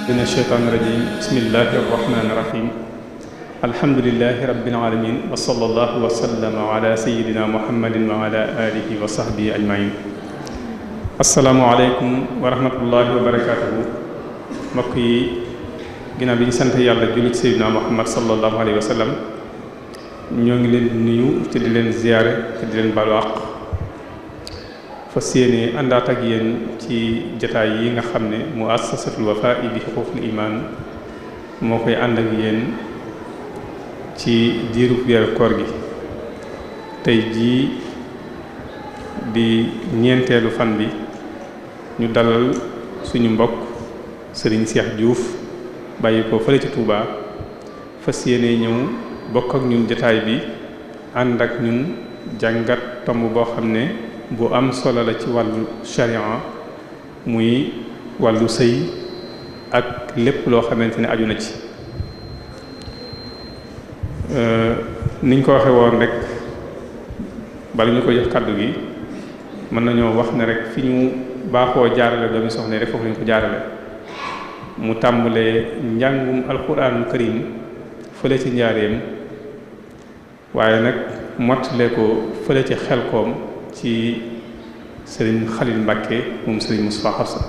من الشيطان الرجيم بسم الله الرحمن الرحيم الحمد لله رب العالمين وصلى الله وسلم على سيدنا محمد وعلى آله وصحبه أجمعين السلام عليكم ورحمة الله وبركاته mbokk yi ginnaaw bi ñu sant yàlla julli ci Seydina Muhammad sallallahu alayhi wa sallam ñoo ngi leen di nuyu te di leen ziyaare te di leen baalu àq fas yéene àndaat ak yéen ci jataay yi nga xam ne muassasatul Wafa'i bi huquqil iman moo koy ànd ak yéen ci diiru weeru koor gi tey jii di ñeenteelu fan bi ñu dalal suñu mbokk Serigne Cheikh Diouf bàyyi ko fële ci Touba fas yéene ñëw bokk ak ñun jataay bi ànd ak ñun jàngat tomb boo xam ne bu am solo la ci wàllu sharia muy wàllu sëy ak lépp loo xamante ne aju na ci niñ ko waxe woon rek bala ñu ko jox kàddu gi mën nañoo wax ne rek fi ñu baaxoo jaarale doomi soxna rek foofu lañu ko jaarale mu tàmbalee njàngum alxuraanul karim fële ci njaareem waaye nag mottale ko fële ci xelkoom ci Serigne Khalil Mbacke moom Serigne Moustapha Hafsa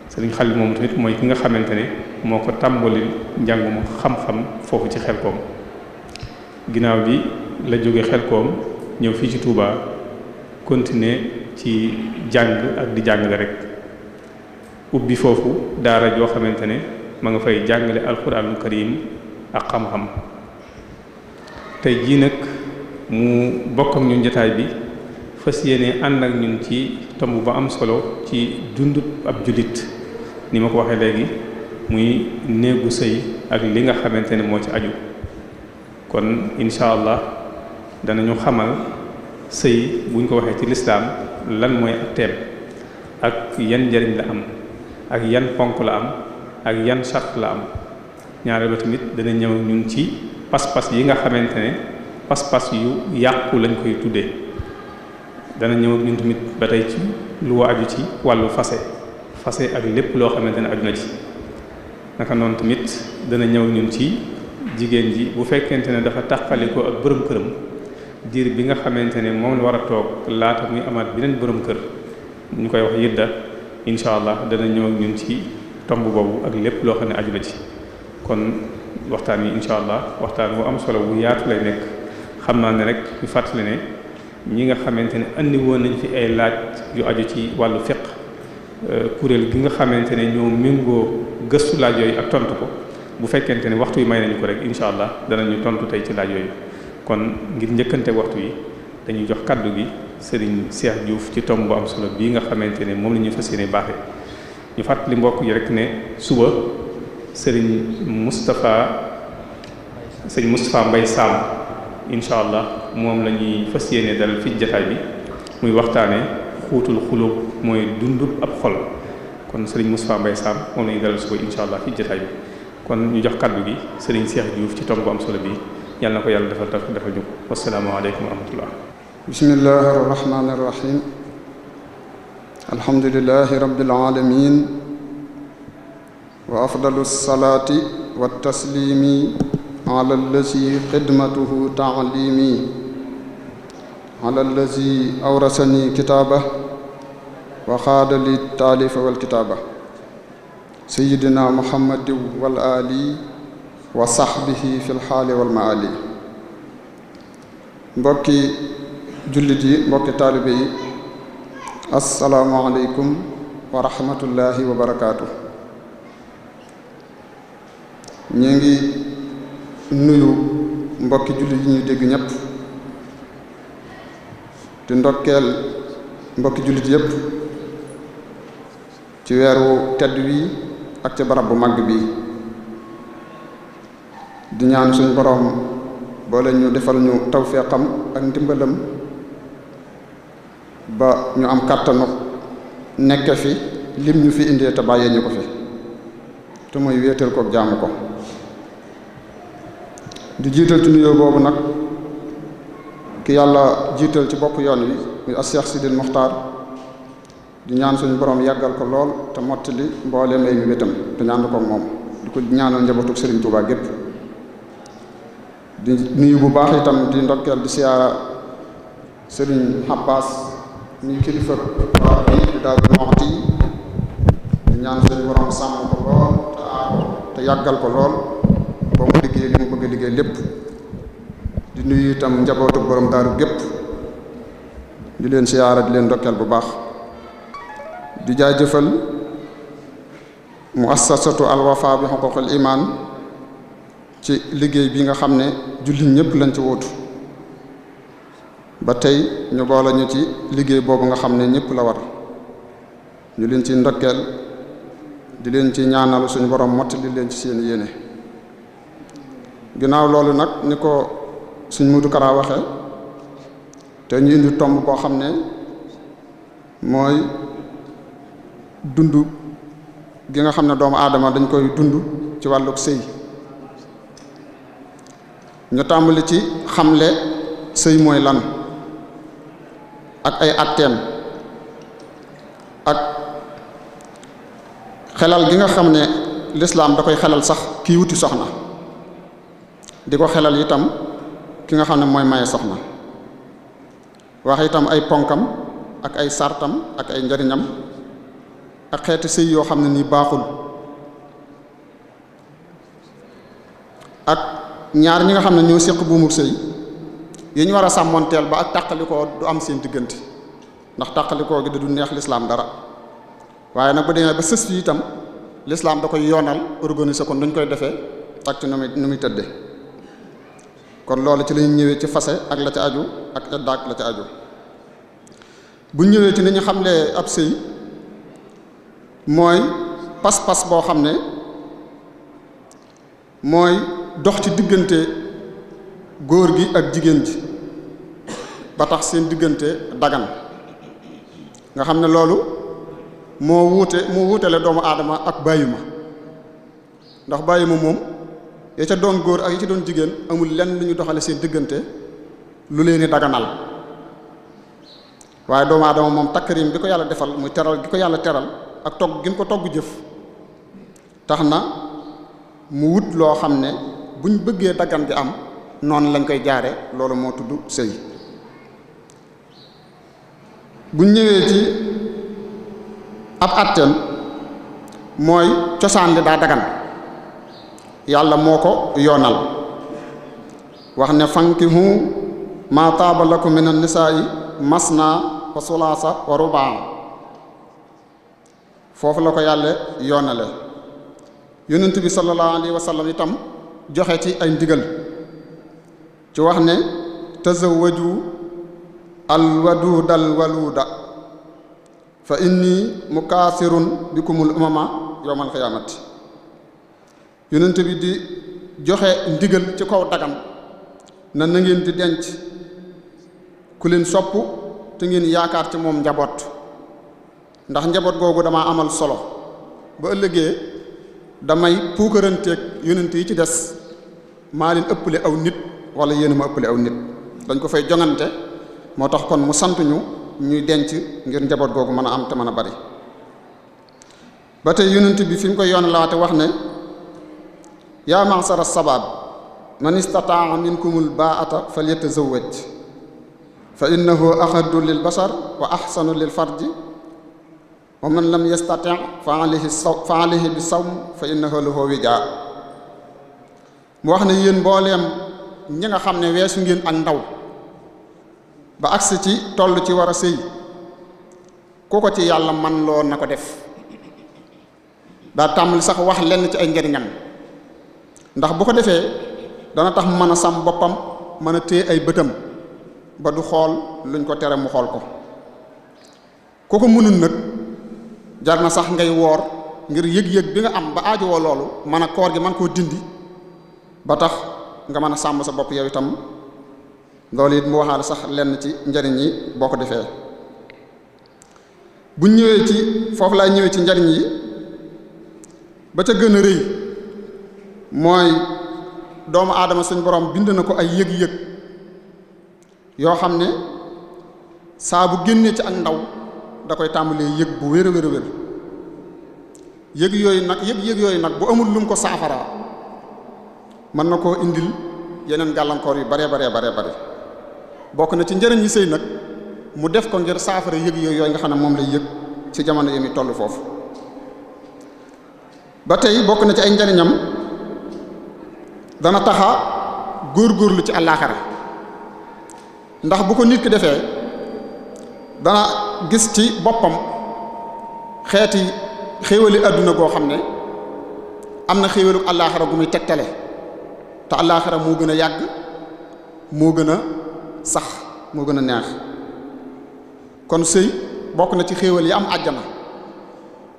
Serigne Khalil moom tamit mooy ki nga xamante ne moo ko tàmbali njàngum xam-xam foofu ci xelkoom ginnaaw bi la jóge xelkoom ñëw fii ci Touba continuer ci jàng ak di jàngale rek ubbi foofu daara joo xamante ne ma nga fay jàngale alxuraanul karim ak xam-xam tey jii nag mu bokk ak ñun jotaay bi fas yéene ànd ak ñun ci tomb ba am solo ci dundub ab jullit ni ma ko waxee léegi muy néegu sëy ak li nga xamante ne moo ci aju kon incha allah danañu xamal sëy buñ ko waxee ci lislaam lan mooy ak teem ak yan njariñ la am ak yan ponk la am ak yan charte la am ñaareel ba tamit dana ñëw ñun ci pas-pas yi nga xamante ne pas-pas yu yàqu lañ koy tuddee dana ñëw ñun tamit ba tey ci lu aju ci wàllu fase ak lépp loo xamante ne aju na ci naka noonu tamit dana ñëw ñun ci jigéen ji bu fekkente ne dafa tàqalikoo ak borom këram diir bi nga xamante ne moom la war a toog laata muy amaat beneen borom kër ñu koy wax yidda incha allah dana ñëw ñun ci tomb boobu ak lépp loo xam ne aju na ci kon waxtaan yi incha allah waxtaan bu am solo bu yaatu lay nekk xam naa ne rek ñu fàttali ne ñi nga xamante ne andi woon nañ fi ay laaj yu aju ci wàllu fiqh kuréel gi nga xamante ne ñoo méngoo gëstu laaj yooyu ak tontu ko bu fekkente ne waxtu yi may nañu ko rek incha allah danañu tontu tey ci laaj yooyu kon ngir njëkkante waxtu yi dañuy jox kaddu gi Serigne Cheikh Diouf ci tomb bu am solo bii nga xamante ne moom la ñu fas yéene baaxee ñu fàttali mbokk yi rek ne suba Serigne Moustapha Mbaye Sam incha allah moom la ñuy fas yéene dalal fi jataay bi muy waxtaane xuutul xulub mooy dundub ab xol kon Serigne Moustapha Mbaye Sam moom la ñuy dalal suba incha allah fi jataay bi kon ñu jox kaddu gi Serigne Cheikh Diouf ci tomb bu am solo bi yàlla na ko yàlla defal ñu ko wassalaamu aleykum wa rahmatullah bismillahi arrahmani irrahim alhamdulilahi rabbil alamin wa afdalu salaati wa taslimi ala allazi xidmatuhu taalimi ala allazi awrasani kitaaba wa xaada li taalifa wal kitaaba sayidina muhammadin wal ali wa saxbihi fi lxaali wal maali mbokki jullit yi mbokki taalibe yi assalaamu aleykum wa rahmatullahi wa barakaatu ñu ngi nuyu mbokki jullit yi ñuy dégg ñépp di ndokkeel mbokki jullit yépp ci weeru tedd wi ak ci barab bu màgg bi di ñaan suñ boroom boole ñu defal ñu tawfeexam ak ndimbalam ba ñu am kàttanu nekke fi lim ñu fi indee te bàyyee ñu ko fi te mooy wéetal ko jaamu ko di jiital ci nuyoo boobu nag ki yàlla jiital ci bopp yoon wi muy Cheikh Sidil Mokhtar di ñaan suñu borom yàggal ko lool te mottali mbooleem ay mébétam te ñaan ko moom di ko ñaanal njabootu Serigne Touba gépp di nuyu bu baax itam di ndokkeel di siyaara Serigne Abbas muy kilifa waa bi di Daaru Muxti di ñaan suñu borom sàmm ko lool te aar ko te yàggal ko lool ba mu liggéey li mu bëgg a liggéey lépp di nuyu itam njabootu borom daaru gépp di leen siyaara di leen ndokkeel bu baax di jaajëfal muassasatu al-Wafa bi huquqil iman ci liggéey bi nga xam ne jullit ñëpp lañ ci wuutu ba tey ñu boole ñu ci liggéey boobu nga xam ne ñëpp la war ñu leen ci ndokkeel di leen ci ñaanal suñu borom mottali leen ci seen yéene ginnaaw loolu nag ni ko suñ Mudu Kara waxe te ñu indi tomb boo xam ne mooy dund gi nga xam ne doomu aadama dañ koy dund ci wàllug sëy ñu tàmbali ci xamle sëy mooy lan ak ay atteem ak xelal gi nga xam ne lislaam da koy xelal sax kii wuti soxna di ko xelal itam ki nga xam ne mooy maye soxna wax itam ay ponkam ak ay sartam ak ay njariñam ak xeeti sëy yoo xam ne nii baaxul ak ñaar ñi nga xam ne ñoo séq buumub sëy yi ñu war a sàmmoonteel ba ak tàqalikoo du am seen diggante ndax tàqalikoo gi da du neex lislaam dara waaye nag bu demee ba sës fi itam lislaam da koy yoonal organiser ko nuñ koy defee ak ci nu muy tëdde kon loolu ci lañu ñëwee ci fase ak la ca aju ak edda ak la ca aju bu ñëwee ci ni ñu xamlee ab sëy mooy pas-pas boo xam ne mooy dox ci diggante góor gi ak jigéen ji ba tax seen diggante dagan nga xam ne loolu moo wuutale doomu aadama ak bàyyima ndax bàyyima moom ya ca doon góor ak ya ca doon jigéen amul lenn lu ñu doxale seen diggante lu leen di daganal waaye doomu aadama moom takkarim bi ko yàlla defal muy teral gi ko yàlla teral ak togg gi mu ko togg jëf tax na mu wut loo xam ne buñ bëggee daggan gi am noonu lañ koy jaare loolu moo tudd sëy buñ ñëwee ci ab atteem mooy cosaan li daa dagan yàlla moo ko yoonal wax ne fankihu ma taaba lakum min an-nisaa'i masna wa sulaasa wa rubaa foofu la ko yàlla yoonale yonent bi sallallahu alayhi wa sallam itam joxe ci ay ndigal ci wax ne tazawwaju alwadudal waluda fa inni mukaasirun bikumul umama yawmal qiyaamati yonent bi di joxe ndigal ci kaw dagan na ngeen di denc ku leen sopp te ngeen yaakaar ci moom njaboot ndax njaboot googu damaa amal solo ba ëllëgee damay puukaranteeg yonent yi ci des maa leen ëppale aw nit wala yéen ma ëppale aw nit dañ ko fay jongante moo tax kon mu sant ñu ñuy denc ngir njaboot googu mën a am te mën a bari ba tey yonent bi fi mu koy yoon laate wax ne yaa ma'sara sabaab man istataa minkumul baa'ata falyatazawwaj fa innahu axaddu lil basar wa axsanu lil farji wa man lam yastati fa alayhi bi sawm fa innahu lahu wijaa mu wax ne yéen mbooleem ñi nga xam ne weesu ngeen ak ndaw ba agsi ci toll ci war a sëy ku ko ci yàlla man loo na ko def daa tàmbali sax wax lenn ci ay njariñam ndax bu ko defee dana tax mën a sàmm boppam mën a téye ay bëtam ba du xool luñ ko tere mu xool ko ku ko mënul nag jar na sax ngay woor ngir yëg-yëg bi nga am ba aajowoo loolu mën a koor gi mën koo dindi ba tax nga mën a sàmm sa bopp yow itam loolu it mu waxaale sax lenn ci njariñ yi boo ko defee. buñ ñëwee ci foofu laay ñëwee ci njariñ yi ba ca gën a rëy mooy doomu aadama suñ borom bind na ko ay yëg-yëg yoo xam ne saa bu génnee ci ak ndaw da koy tàmbalee yëg bu wér a wér a wér yëg yooyu nag bu amul lum ko saafaraa mën na koo indil yeneen gàllankoor yu bare bokk na ci njëriñ yi sëy nag mu def ko ngir saafara yëg yooyu nga xam ne moom lay yëg ci jamono yi muy toll foofu. ba tey bokk na ci ay njariñam dana taxa góorgóorlu ci àllaaxira ndax bu ko nit ki defee dana gis ci boppam xeeti xéewali àdduna goo xam ne am na xéewalu àllaaxira gu muy tegtale te àllaaxira moo gën a yàgg moo gën a sax moo gën a neex. kon sëy bokk na ci xéewal yi am àjjana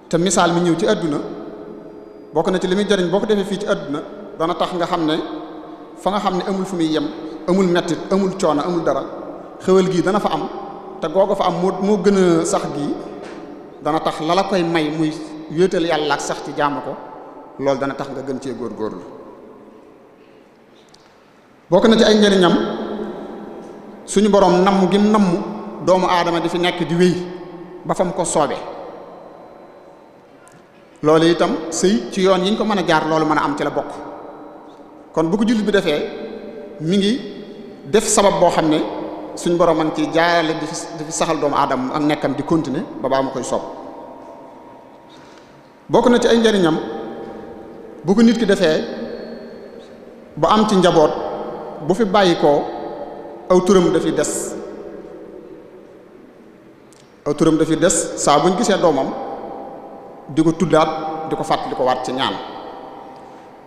te misaal mi ñëw ci àdduna bokk na ci li muy jariñ boo ko defee fii ci àdduna dana tax nga xam ne fa nga xam ne amul fu muy yem amul mettit amul coono amul dara xéewal gii dana fa am te googu fa am moo gën a sax gii dana tax la la koy may muy wéetal yàlla ak sax ci jaamu ko loolu dana tax nga gën cee góorgóorlu. bokk na ci ay njariñam suñu boroom namm gi namm doomu aadama di fi nekk di wéy ba fam ko soobe loolu itam sëy ci yoon yi ñu ko mën a jaar loolu mën a am ci la bokk. kon bu ko jullit bi defee mi ngi def sabab boo xam ne suñ borom man ci jaarale di fi saxal doomu aadama ak nekkam di continuer ba baa ma koy soob. bokk na ci ay njariñam bu ko nit ki defee ba am ci njaboot bu fi bàyyi koo aw turam dafiy des saa buñ gisee doomam di ko tuddaat di ko fàttali ko waat ci ñaan.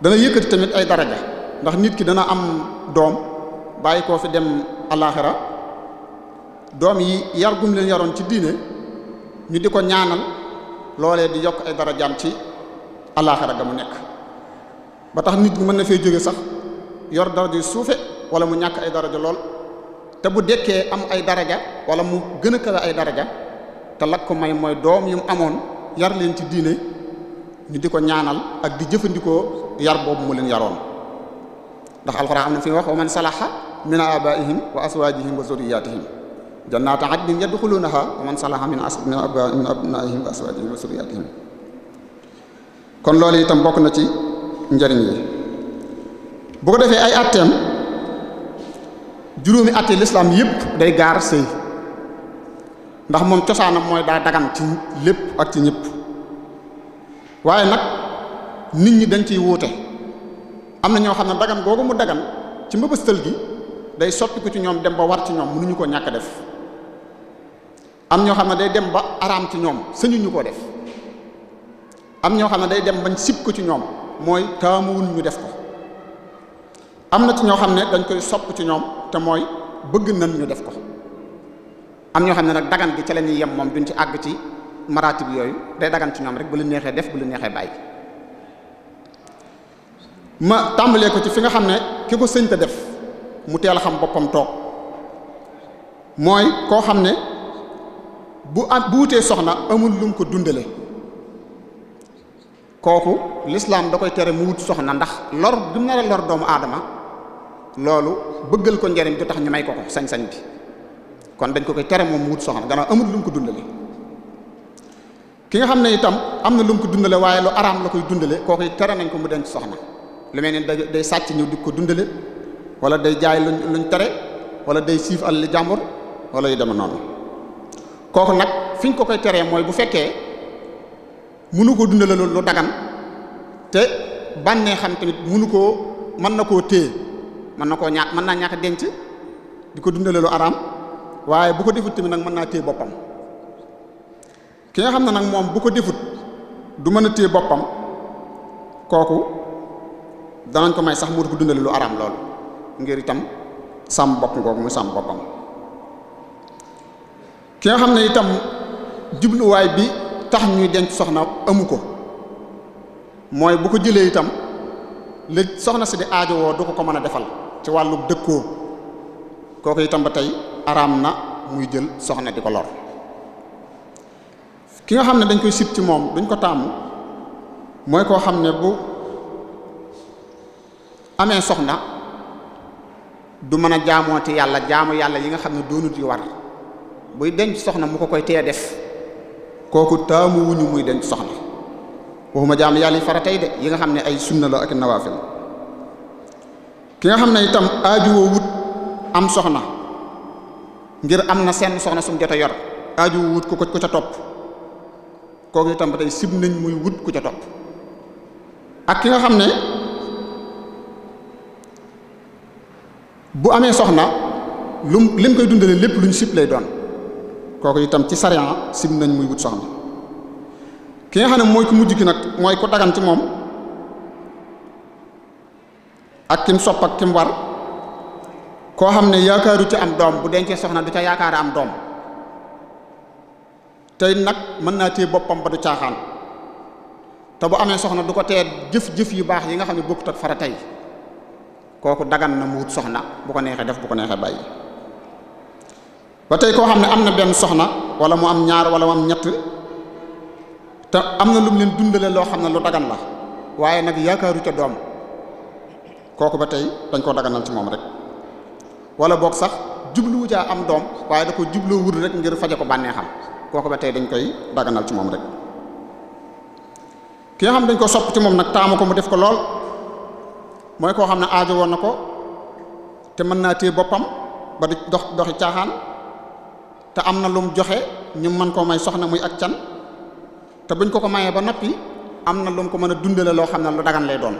dana yëkkati tamit ay daraja ndax nit ki dana am doom bàyyi koo fi dem àllaaxira doom yi yar gum leen yaroon ci diine ñu di ko ñaanal loolee di yokk ay darajaam ci àllaaxira ga mu nekk ba tax nit ñi mën na fee jóge sax yor daraja yu suufe wala mu ñàkk ay daraja lool te bu dekkee am ay daraja wala mu gën a kawe ay daraja te lak ko may mooy doom yu mu amoon yar leen ci diine ñu di ko ñaanal ak di jëfandikoo yar boobu mu leen yaroon ndax alxuraan am na fi wax wa man salaha min abaihim wa aswajihim wa zurriyatihim jannata adnin yadxulunaha wa man salaha min abnaihim wa aswajihim wa zurriyatihim. kon loolu itam bokk na ci njariñ yi bu ko defee ay atteem juróomi atte lislaam yépp day gaar sëy ndax moom cosaanam mooy daa dagan ci lépp ak ci ñëpp waaye nag nit ñi dañ ciy wuute am na ñoo xam ne dagan googu mu dagan ci mbëbëstal gi day soppi ko ci ñoom dem ba war ci ñoom mënuñu ko ñàkk def am ñoo xam ne day dem ba araam ci ñoom sañuñu ko def am ñoo xam ne day dem bañ sib ko ci ñoom mooy taamuwul ñu def ko am na ci ñoo xam ne dañ koy sopp ci ñoom te mooy bëgg nañ ñu def ko am ñoo xam ne nag dagan gi ca la ñuy yem moom duñ ci àgg ci maratib yooyu day dagan ci ñoom rek bu lu neexee def bu lu neexee bàyyi. ma tàmbalee ko ci fi nga xam ne ki ko sëñ te def mu teel a xam boppam toog mooy koo xam ne bu wutee soxna amul lum ko dundale kooku lislaam da koy tere mu wut soxna ndax lor bi mu nar a lor doomu aadama loolu bëggal ko njariñ du tax ñu may ko sañ-sañ bi kon dañ ko koy tere moom mu wut soxna gannaaw amul lum ko dundale ki nga xam ne itam am na lum ko dundale waaye lu araam la koy dundale kooku tere nañ ko mu denc soxna lu mel ni day sàcc ñëw di ko dundale wala day jaay luñ tere wala day siif al li jàmbur wala yu deme noonu kooku nag fi ñu ko koy teree mooy bu fekkee mënu ko dundale lu dagan te bànnee xam tamit mën na koo téye mën naa ñàkk denc di ko dundale lu araam waaye bu ko defut tamit nag mën naa téye boppam ki nga xam ne nag moom bu ko defut du mën a téye boppam kooku danañ ko may sax mu di ko dundale lu araam loolu ngir itam sàmm bopp ngoogu muy sàmm boppam ki nga xam ne itam jubluwaay bi tax ñuy denc soxna amu ko mooy bu ko jëlee itam la soxna si di aajowoo du ko mën a defal ci wàllu dëkkoo kooku itam ba tey araam na muy jël soxna di ko lor. ki nga xam ne dañ koy sib ci moom duñ ko tàmm mooy koo xam ne bu amee soxna du mën a jaamooti yàlla jaamu yàlla yi nga xam ne doonut yu war buy denc soxna mu ko koy tee def kooku taamu wuñu muy denc soxna waxuma jaamu yàlla yi faratay de yi nga xam ne ay sunna la ak nawaafil. ki nga xam ne itam aajuwoo wut am soxna ngir am na seen soxna sum jot a yor aajuwoo wut ku ca topp kooku itam ba tey sib nañ muy wut ku ca topp. ak ki nga xam ne bu amee soxna lim koy dundale lépp luñ sib lay doon kooku itam ci sariya sib nañ muy wut soxna. ki nga xam ne mooy ku mujj ki nag mooy ku dagan ci moom ak kim sopp ak kim war koo xam ne yaakaaru ci am doom bu dencee soxna du ca yaakaar am doom tey nag mën naa téye boppam ba du caaxaan te bu amee soxna du ko tee jëf yu baax yi nga xam ne bokkut ak fara tey kooku dagan na mu wut soxna bu ko neexee def bu ko neexee bàyyi. ba tey koo xam ne am na benn soxna wala mu am ñaar wala mu am ñett te am na lu mu leen dundale loo xam ne lu dagan la waaye nag yaakaaru ca doom kooku ba tey dañ koo daganal ci moom rek wala boog sax jubluwu caa am doom waaye da ko jubloo wut rek ngir faje ko bànneexam kooku ba tey dañ koy daganal ci moom rek. ki nga xam dañ ko sopp ci moom nag taamu ko mu def ko lool mooy koo xam ne aajo woon na ko te mën naa téye boppam ba di doxi caaxaan te am na lu mu joxe ñu mën koo may soxna muy ak can te buñ ko mayee ba noppi am na lu mu ko mën a dundale loo xam ne lu dagan lay doon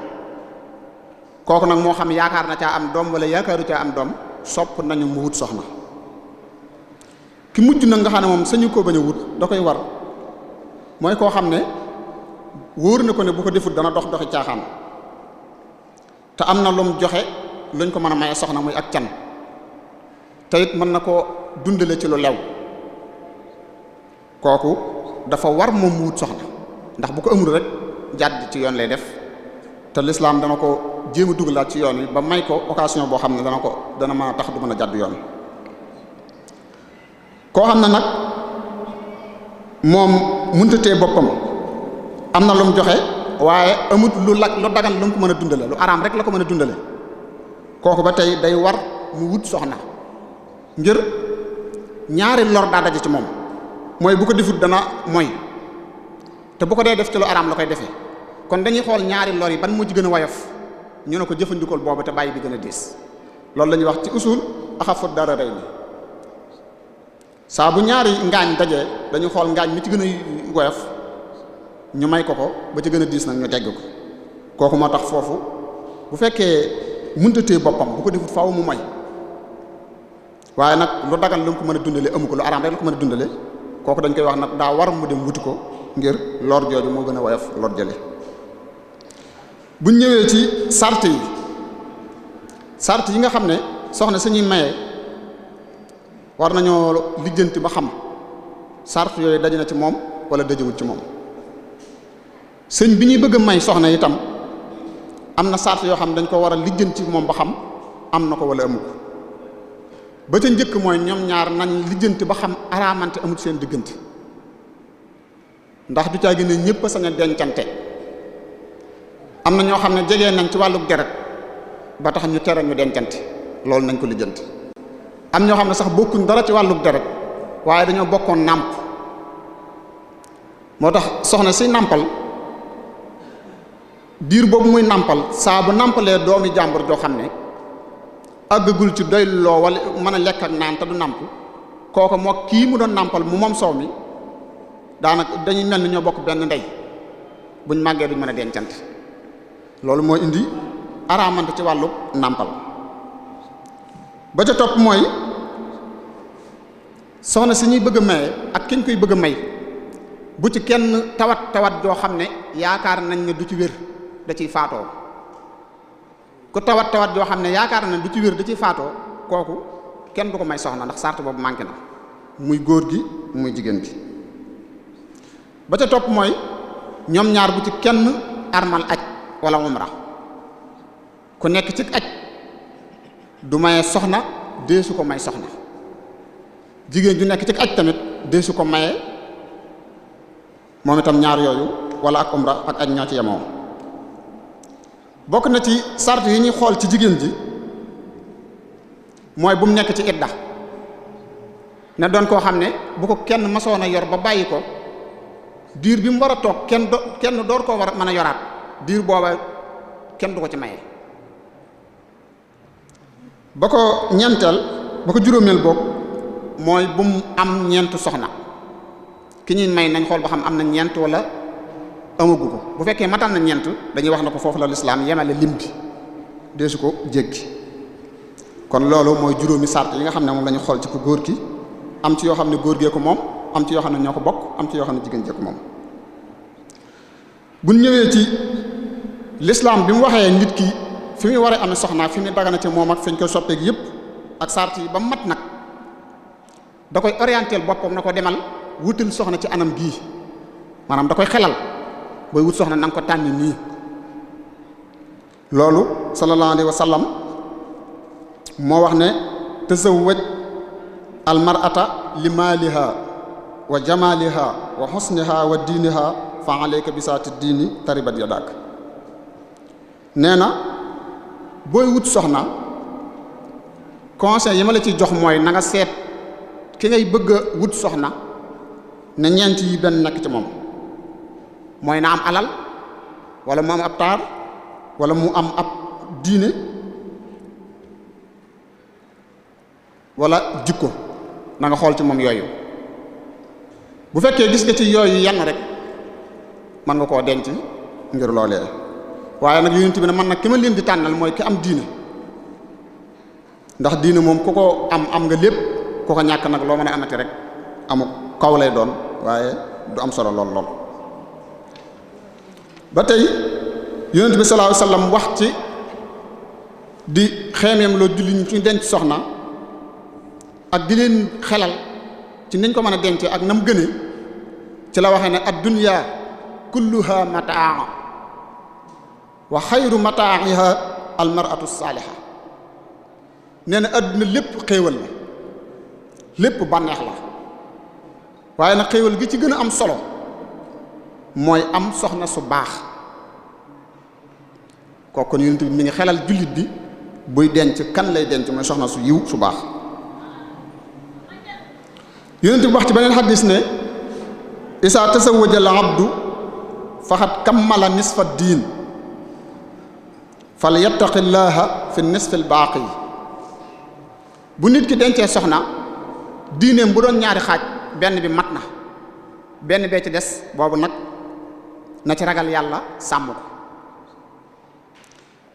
kooku nag moo xam yaakaar na caa am doom wala yaakaaru caa am doom sopp nañu mu wut soxna. ki mujj nag nga xam ne moom sañu koo bañ a wut da koy war mooy koo xam ne wóor na ko ne bu ko defut dana doxi caaxaan te am na lu mu joxe luñ ko mën a maye soxna muy ak can te it mën na koo dundale ci lu lew kooku dafa war moom mu wut soxna ndax bu ko amul rek jàdd ci yoon lay def te lislaam dana ko jéem a dugalaat ci yoon wi ba may ko occasion boo xam ne dana mën a tax du mën a jàdd yoon. koo xam ne nag moom muntatee boppam am na lu mu joxe waaye amut lu dagan lu mu ko mën a dundale lu araam rek la ko mën a dundale kooku ba tey day war mu wut soxna ngir ñaari lor daa daje ci moom mooy bu ko defut dana mooy te bu ko dee def ci lu araam la koy defee kon dañuy xool ñaari lor yi ban moo ci gën a woyof ñu ne ko jëfandikool boobu te bàyyi bi gën a diis loolu la ñuy wax ci usul axafu dararayni saa bu ñaari ngaañ dajee dañu xool ngaañ mi ci gën a woyof ñu may ko ba ci gën a diis nag ñu tegg ko kooku moo tax foofu bu fekkee muntatee boppam bu ko defut faaw mu moy waaye nag lu dagan lu mu ko mën a dundale amu ko lu araam rek la ko mën a dundale kooku dañ koy wax nag daa war mu dem wuti ko ngir lor jooju moo gën a woyof lor jële. buñ ñëwee ci sart yi nga xam ne soxna suñuy maye war nañoo lijjanti ba xam sart yooyu daje na ci moom wala dajewut ci moom. sëñ bi ñuy bëgg a may soxna itam am na sart yoo xam ne dañ ko war a lijjanti ci moom ba xam am na ko wala amu ko ba ca njëkk mooy ñoom ñaar nañ lijjanti ba xam araamante amut seen diggante ndax du caa gën a ñëpp a sañ a dencante am na ñoo xam ne jege nañ ci wàllu deret ba tax ñu tere ñu dencante loolu nañ ko lijjanti am ñoo xam ne sax bokkuñ dara ci wàllu deret waaye dañoo bokkoon nàmp moo tax soxna si nàmpal diir boobu muy nàmpal saa bu nàmpalee doomi jàmbur joo xam ne àggagul ci doy loo wala mën a lekk ak naan te du nàmp kooku moo kii mu doon nàmpal mu moom soow mi daanaka dañuy mel ni ñoo bokk benn ndey buñ màggee duñ mën a dencante loolu moo indi araamante ci wàllu nàmpal ba ca topp mooy soxna si ñuy bëgg a maye ak kiñ koy bëgg a may bu ci kenn tawat joo xam ne yaakaar nañ ne du ci wér da ciy faatoo ku tawat joo xam ne yaakaar nañ du ci wér da ciy faatoo kooku kenn du ko may soxna ndax sart boobu manqué na muy góor gi muy jigéen gi ba ca topp mooy ñoom ñaar bu ci kenn armal aj wala umra ku nekk ci aj du maye soxna deesu ko may soxna jigéen ju nekk ci aj tamit deesu ko maye moom itam ñaar yooyu wala ak umra ak aj ñoo ci yemoo bokk na ci sart yi ñuy xool ci jigéen ji mooy bu mu nekk ci idda ne doon koo xam ne bu ko kenn masoon a yor ba bàyyi ko diir bi mu war a toog kenn door koo war a mën a yoraat diir booba kenn du ko ci maye. ba ko ñeenteel ba ko juróomeel boog mooy bu mu am ñeent soxna ki ñuy may nañ xool ba xam am na ñeent wala amagu ko bu fekkee matal na ñeent dañuy wax na ko foofu la lislaam yemale lim bi deesu ko jéggi kon loolu mooy juróomi sart yi nga xam ne moom la ñu xool ci ko góor ki am ci yoo xam ne góor gee ko moom am ci yoo xam ne ñoo ko bokk am ci yoo xam ne jigéen jee ko moom bu ñëwee ci lislaam bi mu waxee nit ki fi muy war a amee soxna fi muy dagana ci moom ak fi ñu koy soppeek yépp ak sart yi ba mat nag da koy orientel boppam na ko demal wutal soxna ci anam gii maanaam da koy xelal booy wut soxna na nga ko tànni nii loolu sallallahu alayhi wa sallam moo wax ne tazawwaj al mar'ata li maaliha wa jamaliha wa husniha wa diiniha fa alayka bi saati diini taribat yadak nee na booy wut soxna conseil yi ma la ci jox mooy na nga seet ki ngay bëgg a wut soxna ne ñeent yi benn nekk ci moom mooy na am alal wala mu am ab taar wala mu am ab diine wala jikko na nga xool ci moom yooyu bu fekkee gis nga ci yooyu yenn rek mën nga koo denc ngir loolee waaye nag yonent bi ne man nag ki ma leen di tànnal mooy ki am diine ndax diine moom ku ko am nga lépp ku ko ñàkk nag loo mën a amati rek amu kaw lay doon waaye du am solo lool ba tey yonent bi sallallahu alayhi wasallam wax ci di xeemeem loo julli ñu ci denc soxna ak di leen xelal ci niñ ko mën a denc ak nam gëne ci la waxee ne ad-dunya kulluha mataa wa xayru mataa'iha al-mar'atu as-saaliha nee na adduna lépp xéewal la lépp bànneex la waaye nag xéewal gi ci gën a am solo mooy am soxna su baax kooku kon yonent bi mi ngi xelal jullit bi buy denc kan lay denc mooy soxna su yiw su baax yonent bi wax ci beneen xadis ne isaa tasawwaja al abdu faqad kammala nisfa diin fal yattaqillaha fi nisfi al baaqi bu nit ki dencee soxna diineem bu doon ñaari xaaj benn bi mat na benn bee ci des boobu nag na ci ragal yàlla sàmm ko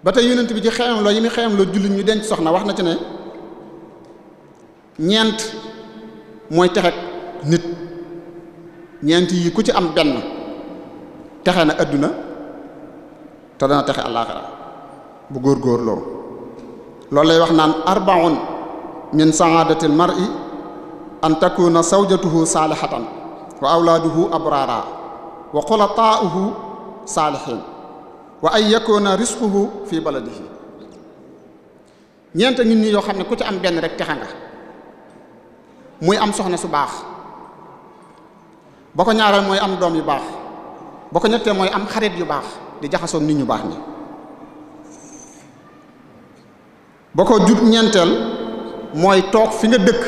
ba tey yonent bi ci xeemam loo yi muy xeemam loo jullit ñu denc soxna wax na ci ne ñeent mooy texek nit ñeent yi ku ci am benn texe na adduna te dana texe àllaaxira bu góor-góorloo loolu lay wax naan arbaun min saadatil mar'i an takuna zawjatuhu saalihatan wa awlaaduhu abrara wa xulataa'uhu saalihin wa ay yakuna risquhu fi baladihi ñeent nit ñi yoo xam ne ku ci am benn rek texe nga muy am soxna su baax ba ko ñaareel mooy am doom yu baax ba ko ñettee mooy am xarit yu baax di jaxasoo nit ñu baax ñi ba ko jut ñeenteel mooy toog fi nga dëkk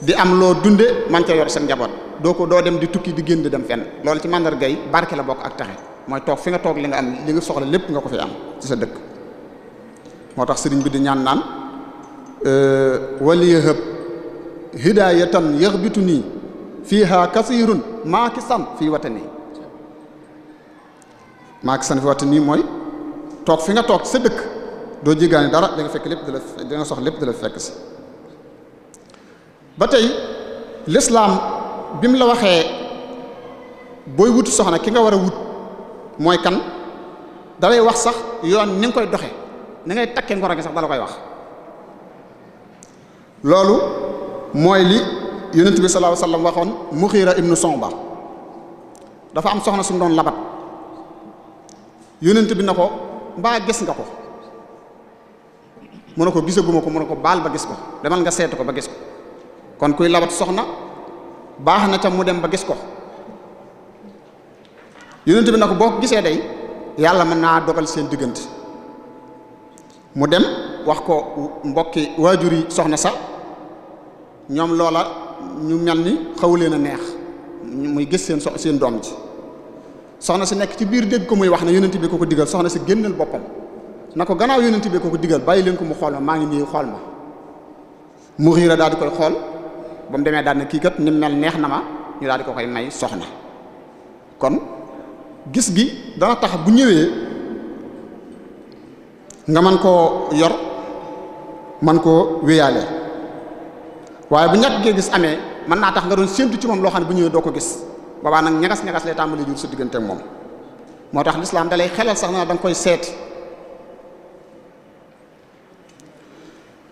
di am loo dunde man ca yor seen njaboot doo dem di tukki di génn di dem fenn loolu ci màndargay barke la bokk ak taxe mooy toog fi nga toog li nga am li nga soxla lépp nga ko fi am ci sa dëkk moo tax sëriñ bi di ñaan naan waliyahab hidayatan yaxbitu nii fiiha kasirun maakisan fii watani maakisan fii watani mooy toog fi nga toog ci sa dëkk doo jéggaani dara da nga fekk lépp da nga soxla lépp da la fekk si ba tey lislaam bi mu la waxee booy wut soxna ki nga war a wut mooy kan dalay wax sax yoon ni nga koy doxe ni ngay takkee ngoro gi sax dala koy wax loolu mooy li yonent bi sallallahu alayhi wasallam waxoon Mughira ibnu Sonba dafa am soxna su doon labat yonent bi na ko mbaa gis nga ko mu ne ko gisaguma ko mu ne ko baal ba gis ko demal nga seetu ko ba gis ko kon kuy labat soxna baax na ca mu dem ba gis ko yonent bi na ko boo ko gisee day yàlla mën naa dogal seen diggante mu dem wax ko mbokki waajur yi soxna sa ñoom loola ñu mel ni xaw leen a neex muy gis seen doom ji soxna si nekk ci biir dégg ko muy wax ne yonent bi ko digal soxna si génnal boppam na ko gannaaw yonent bi ko digal bàyyi leen ko mu xool ma maa ngi nii xool ma mu xiira daal di koy xool ba mu demee daal ne kii kat ni mel neex na ma ñu daal di ko koy may soxna kon gis gi dana tax bu ñëwee nga mën koo yor man koo wéyaale waaye bu ñàkk gee gis amee mën naa tax nga doon séentu ci moom loo xam ne bu ñëwee doo ko gis boobaa nag ñagas-ñagas lay tàmbali jur sa diggante ak moom moo tax lislaam da lay xelal sax na da nga koy seeti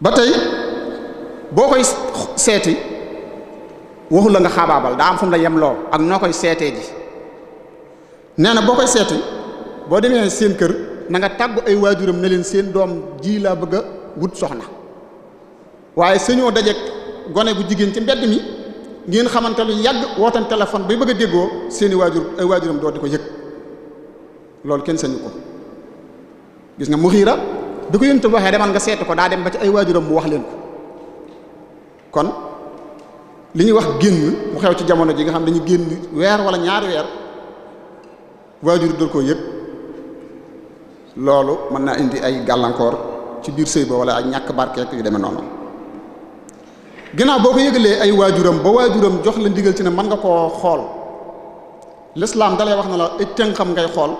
ba tey boo koy seeti waxul la nga xaabaabal daa am fu mu la yemloo ak noo koy seetee ji nee na boo koy seeti boo demee seen kër na nga tàggu ay waajuram ne leen seen doom ji laa bëgg a wut soxna waaye sañoo dajeek gone gu jigéen ci mbedd mi ngeen xamante lu yàgg wootan téléphone bay bëgg a déggoo seeni waajur ay waajuram doo di ko yëg loolu kenn sañu ko gis nga mu xiira bi ko yénte waxee demal nga seeti ko daa dem ba ci ay waajuram mu wax leen ko kon li ñuy wax génn mu xew ci jamono ji nga xam dañu génn weer wala ñaari weer waajur doo ko yëg loolu mën naa indi ay gàllankoor ci biir sëy ba wala ay ñàkk barkeek yu demee noonu ginnaaw boo ko yëgalee ay waajuram ba waajuram jox la ndigal ci ne mën nga koo xool l'islam dalay wax na la ay tënkam ngay xool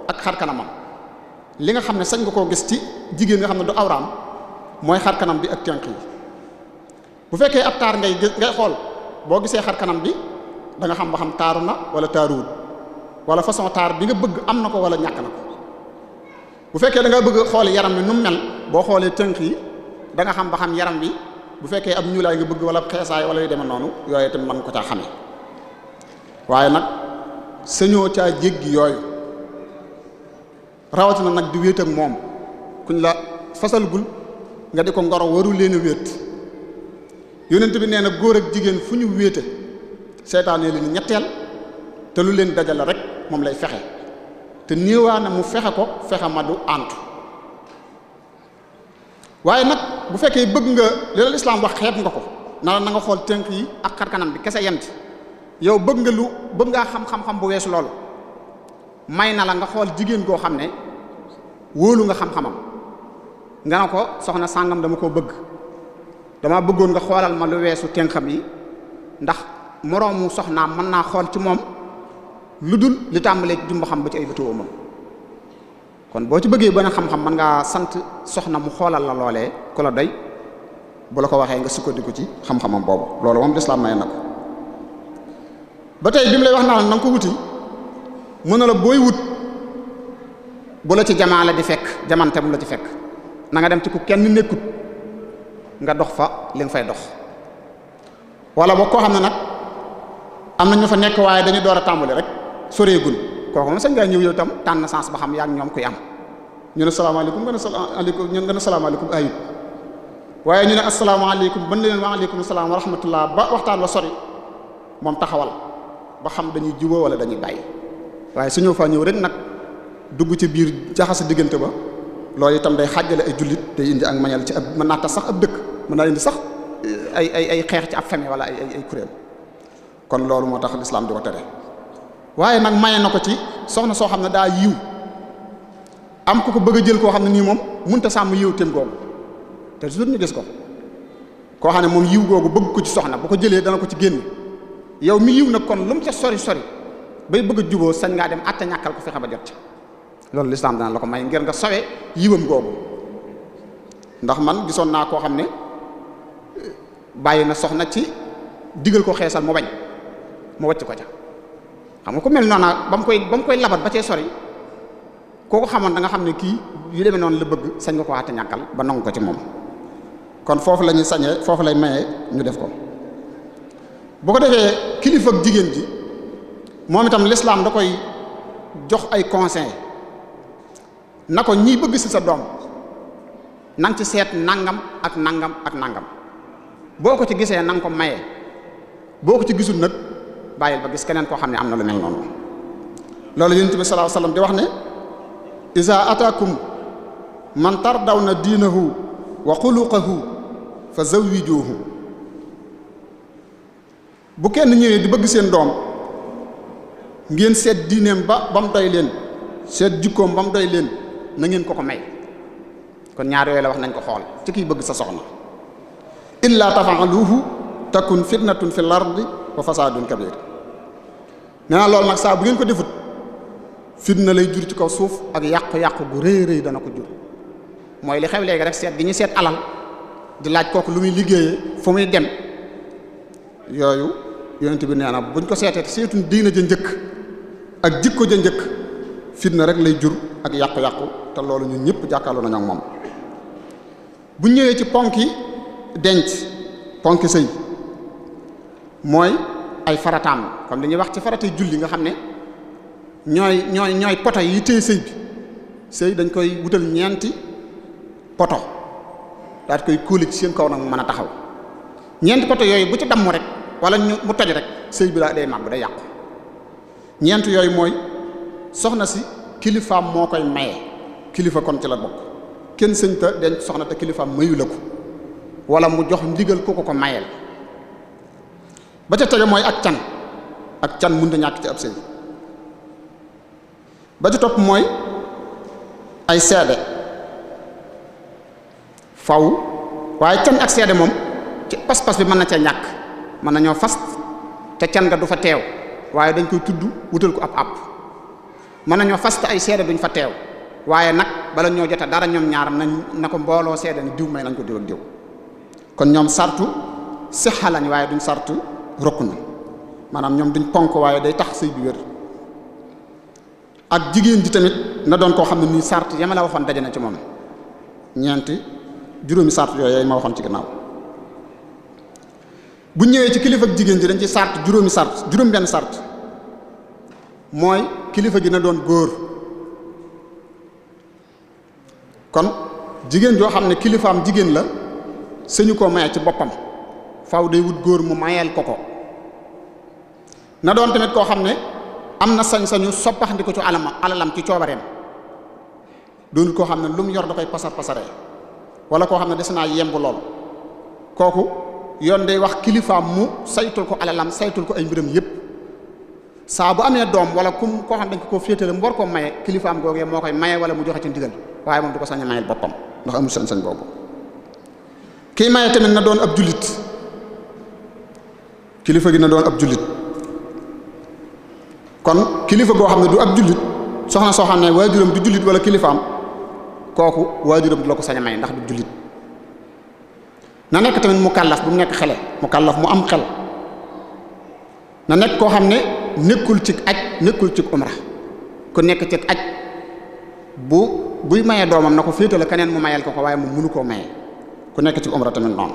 ak xar kanamam li nga xam ne sañ nga koo gis ci jigéen nga xam ne du awraam mooy xar kanam bi ak tënk yi bu fekkee ab taar ngay xool boo gisee xar kanam bi da nga xam ba xam taaru na wala taaruwul wala façon taar bi nga bëgg am na ko wala ñàkk na ko bu fekkee da nga bëgg xool yaram bi nu mu mel boo xoolee tënk yi da nga xam ba xam yaram bi bu fekkee ab ñuulaay nga bëgg wala xeesaay wala yu demee noonu yooyu itam mën ko caa xamee waaye nag sañoo caa jéggi yooyu rawatina nag di wéet ak moom kuñ la fasalgul nga di ko ngoro waru leen a wéet yonent bi nee na góor ak jigéen fu ñu wéete seytaane leen ñetteel te lu leen dajale rek moom lay fexe te néewaa na mu fexe ko fexe ma du antu waaye nag bu fekkee bëgg nga li la lislaam wax xeeb nga ko na nga xool tënk yi ak xar kanam bi kese yent yow bëgg ngaa xam-xam bu weesu loolu may na la nga xool jigéen koo xam ne wóolu nga xam-xamam nga ne ko soxna sàngam dama koo bëgg dama bëggoon nga xoolal ma lu weesu tënkam yi ndax moroomu soxnaam mën naa xool ci moom lu dul li tàmbalee ci jumba xam ba ci ay bëtuwoo moom kon boo ci bëggee benn xam-xam mën ngaa sant soxna mu xoolal la loolee ku la doy bu la ko waxee nga sukkandiku ci xam-xamam boobu loolu moom lislaam may na ko ba tey bi mu lay wax naa na nga ko wuti mën na la booy wut bu la ci jamaale di fekk jamante bu la ci fekk na nga dem ci ku kenn nekkut nga dox fa li nga fay dox wala boo koo xam ne nag am na ñu fa nekk waaye dañu door a tàmbali rek soreegul kooku moom sañ ngaa ñëw yow tam tànn sens ba xam yaa ngi ñoom kuy am ñu ne salaamaaleykum nga ne salaamaaleykum ñu nga ne salaamaaleykum ayib waaye ñu ne asalaamaaleykum ban leen waaleykum salaam wa rahmatullah ba waxtaan wa sori moom taxawal ba xam dañuy juboo wala dañuy bàyyi waaye su ñëw faa ñëw rek nag dugg ci biir jaxase diggante ba loolu itam day xàjjale ay jullit day indi ak mañal ci ab mën naa tax sax ab dëkk mën naa indi sax ay xeex ci ab famille wala ay kuréel kon loolu moo tax lislaam di ko tere waaye nag maye na ko ci soxna soo xam ne daa yiw am ku ko bëgg a jël koo xam ne nii moom mënut a sàmm yiw tem googu te toujours ñu gis ko koo xam ne moom yiw googu bëgg ko ci soxna bu ko jëlee dana ko ci génn yow mi yiw nag kon lu mu ca sori bay bëgg a juboo sañ ngaa dem atta ñàkkal ko fexe ba jot ci loolu lislaam dana la ko may ngir nga sowe yiwam googu ndax man gisoon naa koo xam ne bàyyi na soxna ci digal ko xeesal mu bañ mu wàcc ko ca xam nga ku mel noonu ba mu koy labat ba cee sori kooku xamoon da nga xam ne kii yu demee noonu la bëgg sañ nga ko atta ñàkkal ba nangu ko ci moom kon foofu la ñuy sañee foofu lay mayee ñu def ko bu ko defee kilifa ak jigéen ji moom itam lislaam da koy jox ay conseil na ko ñiy bëgg ci sa doom nang ci seet nangam ak nangam ak nangam boo ko ci gisee nang ko maye boo ko ci gisul nag bàyyil ba gis keneen koo xam ne am na lu mel noonu. loolu yonent bi sallallahu alayhi wasallam di wax ne iza ataakum man tardawna diinahu wa xuluqahu fa zawwijuhu. bu kenn ñëwee di bëgg seen doom ngeen seet diineem ba mu doy leen seet jikkoom ba mu doy leen na ngeen ko may. kon ñaar yooyu la wax nañ ko xool ci kiy bëgg sa soxna. illa tafa'aluhu takun fitnatun fil ardi wa fasadun kabir. nee na loolu nag saa bu ngeen ko defut fitna lay jur ci kaw suuf ak yàqu-yàqu gu rëy rëy dana ko jur. mooy li xew léegi rek seet gi ñu seet alal di laaj kooku lu muy liggéeyee fu muy dem yooyu yonent bi nee na buñ ko seetee seetuñ diina ja njëkk ak jikko ja njëkk fitna rek lay jur ak yàqu-yàqu te loolu ñun ñëpp jàkkaarloo nañu ak moom. bu ñëwee ci ponki denc ponki sëy mooy ay farataam comme li ñuy wax ci faratay julli nga xam ne ñooy poto yi téye sëy bi sëy dañ koy wutal ñeenti poto daal di koy kóoli ci seen kaw nag mu mën a taxaw ñeenti poto yooyu bu ci damm rek wala mu toj rek sëy bi daa day màgg day yàqu. ñeent yooyu mooy soxna si kilifaam moo koy maye kilifa kon ci la bokk kenn sëñ ta denc soxna te kilifaam mayu la ko wala mu jox ndigal ku ko mayeel. ba ca tege mooy ak can mënut a ñàkk ci ab sëy. ba ca topp mooy ay seede faw waaye can ak seede moom ci pas-pas bi mën na cee ñàkk mën nañoo fas te can nga du fa teew waaye dañ koy tudd wutal ko ab mën nañoo fas te ay seede duñ fa teew waaye nag bala ñoo jota dara ñoom ñaar na ko mbooloo seede ni diw may nañ ko diw ak diw. kon ñoom sartu sixa lañ waaye duñ sartu rokk na maanaam ñoom duñ ponk waaye day tax sëy bi wér. ak jigéen ji tamit na doon koo xam ne nii sart yama la waxoon daje na ci moom juróomi sart yooyu ma waxoon ci gannaaw. bu ñëwee ci kilifa ak jigéen ji dañ ci sart juróom benn sart mooy kilifa gi na doon góor. kon jigéen joo xam ne kilifaam jigéen la sëñu koo maye ci boppam faaw day wut góor mu mayeel ko. na doon tamit koo xam ne am na sañ-sañu soppaxndi ko ci alalam ci coobareem doonul koo xam ne lu mu yor da koy pasaree wala koo xam ne des naa yemb lool kooku yoon day wax kilifaam mu saytul ko alalam saytul ko ay mbiram yépp saa bu amee doom wala koo xam dañ ko féetale mu war koo maye kilifaam googee moo koy maye wala mu joxe ci ndigal waaye moom du ko sañ a mayel boppam ndax amul sañ-sañ boobu. kii maye tamit na doon ab jullit kilifa gi na doon ab jullit. kon kilifa goo xam ne du ab jullit soxna soo xam ne waajuram du jullit wala kilifaam kooku waajuram du la ko sañ a may ndax du jullit. na nekk tamit mukallaf bu mu nekk xele mukallaf mu am xel. na nekk koo xam ne nekkul ci aj nekkul ci umra ku nekk ci aj buy mayee doomam na ko féetale keneen mu mayel ko waaye mu mënu koo maye ku nekk ci umra tamit noonu.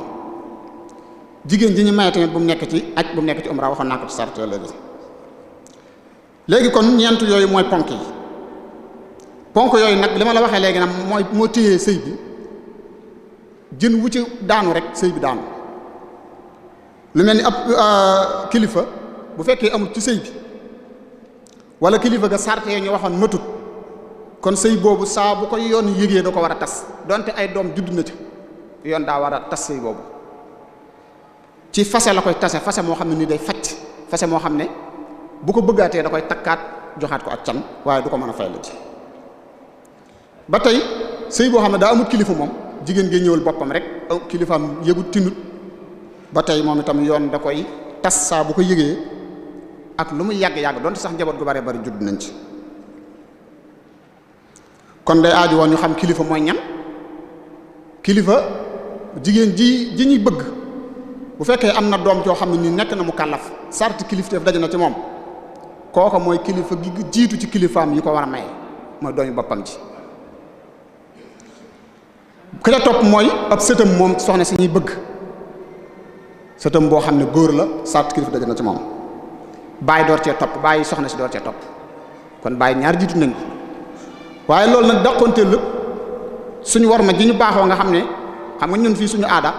jigéen ji ñu maye tamit bu mu nekk ci aj bu mu nekk ci umra waxoon naa ko ci sart léegi kon ñeent yooyu mooy ponk yi ponk yooyu nag li ma la waxee léegi nag moo téyee sëy bi jën wu ci daanu rek sëy bi daanu. lu mel ni ab kilifa bu fekkee amul ci sëy bi wala kilifa ga sarte ñu waxoon matut kon sëy boobu saa bu ko yoon yëgee da ko war a tas donte ay doom judd na ci yoon daa war a tas sëy boobu ci fase la koy tase fase moo xam ne ni day facc fase moo xam ne bu ko bëggaatee da koy takkaat joxaat ko ak can waaye du ko mën a fay la ci. ba tey sëy boo xam ne daa amul kilifa moom jigéen gi ñëwal boppam rek kilifaam yëgut tinut ba tey moom itam yoon da koy tas saa bu ko yëgee ak lu muy yàgg-yàgg donte sax njaboot gu bare bari judd nañ ci. kon day aaju woon ñu xam kilifa mooy ñan kilifa jigéen ji ñuy bëgg bu fekkee am na doom joo xam ne nii nekk na mu kàllaf sarti kilifteef daje na ci moom kooka mooy kilifa gi jiitu ci kilifaam yi ko war a maye mooy doomi boppam ji. ki la topp mooy ab sëtam moom soxna si ñuy bëgg sëtam boo xam ne góor la sarti kilif daje na ci moom baay door cee topp baay soxna si door cee topp kon baay ñaar jiitu nañ ko waaye loolu nag daqonteel lépp suñu war ma ji ñu baaxoo nga xam ne xam nga ñun fii suñu aada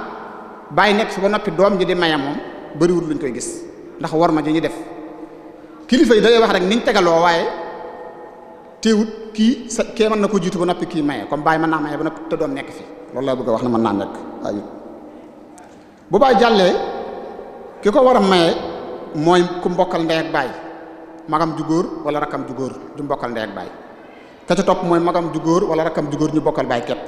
baay nekk fi ba noppi doom ji di maye moom bëriwul luñ koy gis ndax war ma ji ñu def kilifa yi day wax rek niñ tegaloo waaye teewut kii sa kee mën na ko jiitu ba noppi kii maye comme baay mën naa maye ba noppi te doom nekk fi loolu laa bëgg a wax ne mën naa nekk ayut bu baay jàllee ki ko war a maye mooy ku mbokkal ndey ak baay magam ju góor wala rakkam ju góor ju mbokkal ndey ak baay ka ca topp mooy magam ju góor wala rakkam ju góor ñu bokkal baay képp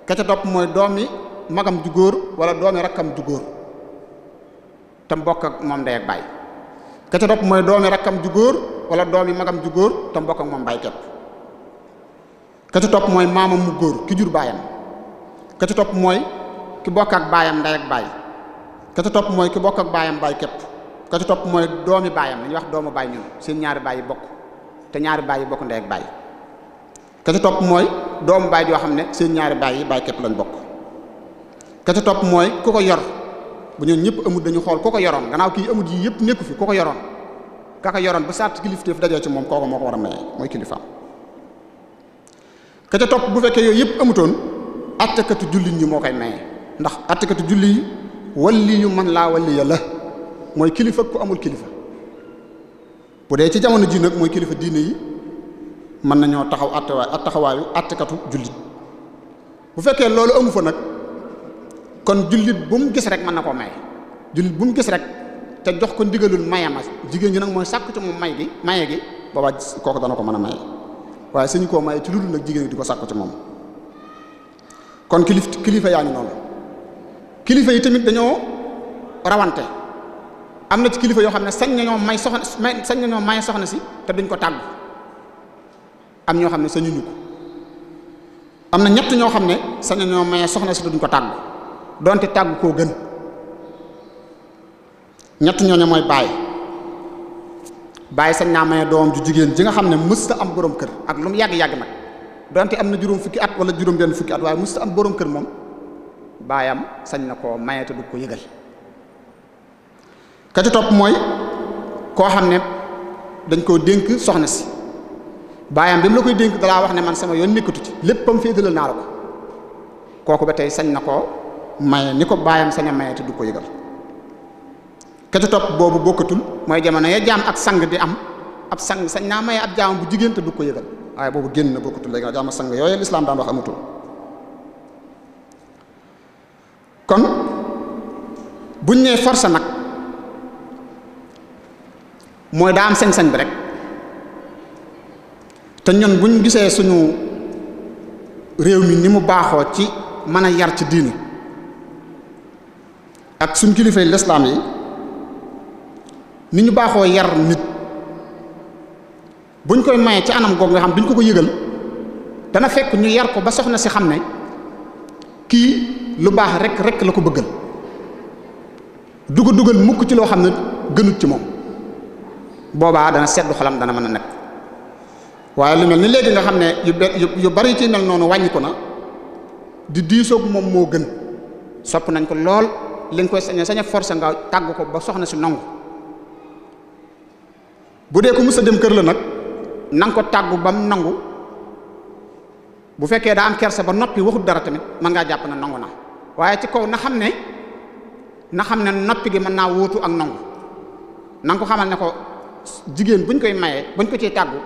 ka ca topp mooy doomi magam ju góor wala doomi rakkam ju góor te mbokk ak moom ndey ak baay ka ca topp mooy doomi rakkam ju góor wala doomi magam ju góor te mbokk ak moom baay képp ka ca topp mooy maamam mu góor ki jur baayam ka ca topp mooy ki bokk ak baayam ndey ak baay ka ca topp mooy ki bokk ak baayam baay képp ka ca topp mooy doomi baayam li ñuy wax doomu baay ñun seen ñaari baay yi bokk te ñaari baay yi bokk ndey ak baay ka ca topp mooy doomu baay yoo xam ne seen ñaari baay yi baay képp lañ bokk ka ca topp mooy ku ko yor bu ñoon ñëpp amut dañu xool ku ko yoroon gannaaw kii amut yi yëpp nekku fi ku ko yoroon ka ko yoroon ba sart kilifteef dajee ci moom kooku moo ko war a maye mooy kilifaam ka ca topp bu fekkee yooyu yëpp amutoon attekatu jullit ñi moo koy maye ndax attekatu julli yi walli yu man laa walliya la mooy kilifa ku amul kilifa bu dee ci jamono ji nag mooy kilifa diine yi mën nañoo taxaw taxawaayu attekatu jullit bu fekkee loolu amu fa nag kon jullit bu mu gis rek mën na koo maye jullit bu mu gis rek te jox ko ndigalul mayama jigéen ñi nag mooy sàkk ci moom maye gi boobaa kooku dana ko mën a maye waaye suñu koo maye ci lu dul nag jigéen ñi di ko sàkk ci moom kon kilifa yaa ngi noonu kilifa yi tamit dañoo rawante am na ci kilifa yoo xam ne sañ nañoo maye soxna si te duñ ko tàggu am ñoo xam ne sañuñu ko am na ñett ñoo xam ne sañ nañoo maye soxna si te duñ ko tàggu donte tàggu koo gën ñett ñooñu mooy baay sañ naa maye doom ju jigéen ji nga xam ne mës ta am borom kër ak lu mu yàgg-yàgg nag donte am na juróom fukki at wala juróom benn fukki at waaye mës ta am borom kër moom baayam sañ na koo maye te du ko yëgal ka ci topp mooy koo xam ne dañ koo dénk soxna si baayam bi mu la koy dénk dalaa wax ne man sama yoon nekkatu ci léppam féetalal naa la ko kooku ba tey sañ na koo maye ni ko baayam sañ a maye te du ko yëgal ka ci topp boobu bokkatul mooy jamono ya jaam ak sang di am ab sang sañ naa maye ab jaam bu jigéen te du ko yëgal waaye boobu génn na bokkatul léegi jaam ak sang yooyu lislaam daan wax amatul kon buñ nee force nag mooy daa am sañ-sañ bi rek te ñun buñ gisee suñu réew mi ni mu baaxoo ci mën a yar ci diini ak suñ kilifay lislaam yi ni ñu baaxoo yar nit buñ koy maye ci anam googu nga xam duñ ko yëgal dana fekk ñu yar ko ba soxna si xam ne kii lu baax rek la ko bëggal du ko dugal mukk ci loo xam ne gënut ci moom boobaa dana seddu xolam dana mën a nekk waaye lu mel ni léegi nga xam ne yu bari ci mel noonu wàññi ko na di diisoog moom moo gën sopp nañ ko lool li nga koy sañ a forcé nga tàgg ko ba soxna si nangu bu dee ko mës a dem kër la nag na nga ko tàggu ba mu nangu bu fekkee daa am kersa ba noppi waxut dara tamit mën ngaa jàpp na nangu na waaye ci kaw na xam ne noppi gi mën naa wóotu ak nangu na nga ko xamal ne ko jigéen buñ koy mayee buñ ko ciy tàggu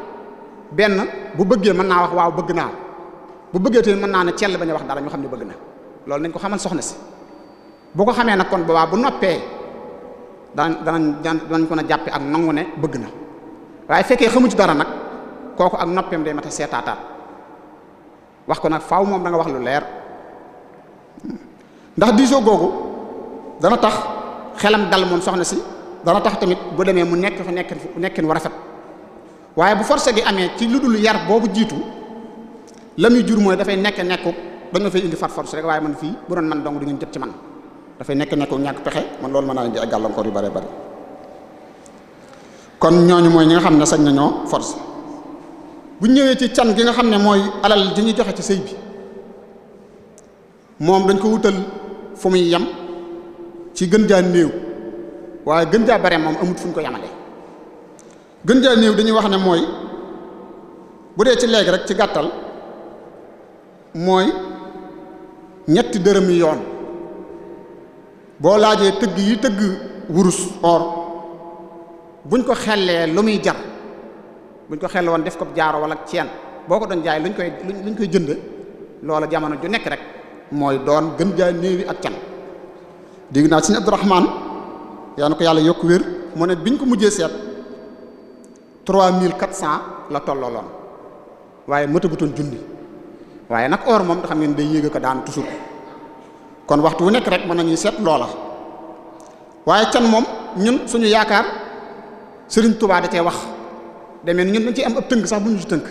benn bu bëggee mën naa wax waaw bëgg naa bu bëggee tamit mën naa ne cell bañ a wax dara ñu xam ne bëgg na loolu nañ ko xamal soxna si bu ko xamee nag kon boobaa bu noppee danañ ko na jàppe ak nangu ne bëgg na waaye fekkee xamu ci dara nag kooku ak noppeem day mat a seetaataat wax ko nag faaw moom da nga wax lu leer ndax diisoo googu dana tax xelam dal moom soxna si dana tax tamit bu demee mu nekk fa nekkin war a rafet waaye bu forcé gi amee ci lu dul yar boobu jiitu la muy jur mooy dafay nekku dañoo fay indi far force rek waaye man fii bu doon man dong du ngeen jot ci man dafay nekku ñàkk pexe man loolu mën naa indi ay gàllankoor yu bare bari kon ñooñu mooy ñi nga xam ne sañ nañoo force bu ñëwee ci can gi nga xam ne mooy alal ji ñuy joxe ci sëy bi moom dañ ko wutal fu muy yem ci gën jaa néew waaye gën jaa bare moom amut fu ñu ko yemale gën jaa néew dañuy wax ne mooy bu dee ci léegi rek ci gàttal mooy ñetti dërëmi yoon boo laajee tëgg yi tëgg wurus or buñ ko xellee lu muy jar buñ ko xelle woon def ko jaaro wala ceen boo ko doon jaay luñ koy jënd loola jamono ju nekk rek mooy doon gën jaa néewi ak can dégg naa Sëriñ Abdourahman yaa na ko yàlla yokk wér mu ne biñ ko mujjee seet 3400 la tollooloon waaye mëtagutoon junni waaye nag or moom xam ngeen day yéeg ko daan toujours kon waxtu wu nekk rek mën nañuy seet loola waaye can moom ñun suñu yaakaar Sëriñ Tuubaa da cee wax demee ñun dañ ci am ab tënk sax bu ñu ci tënk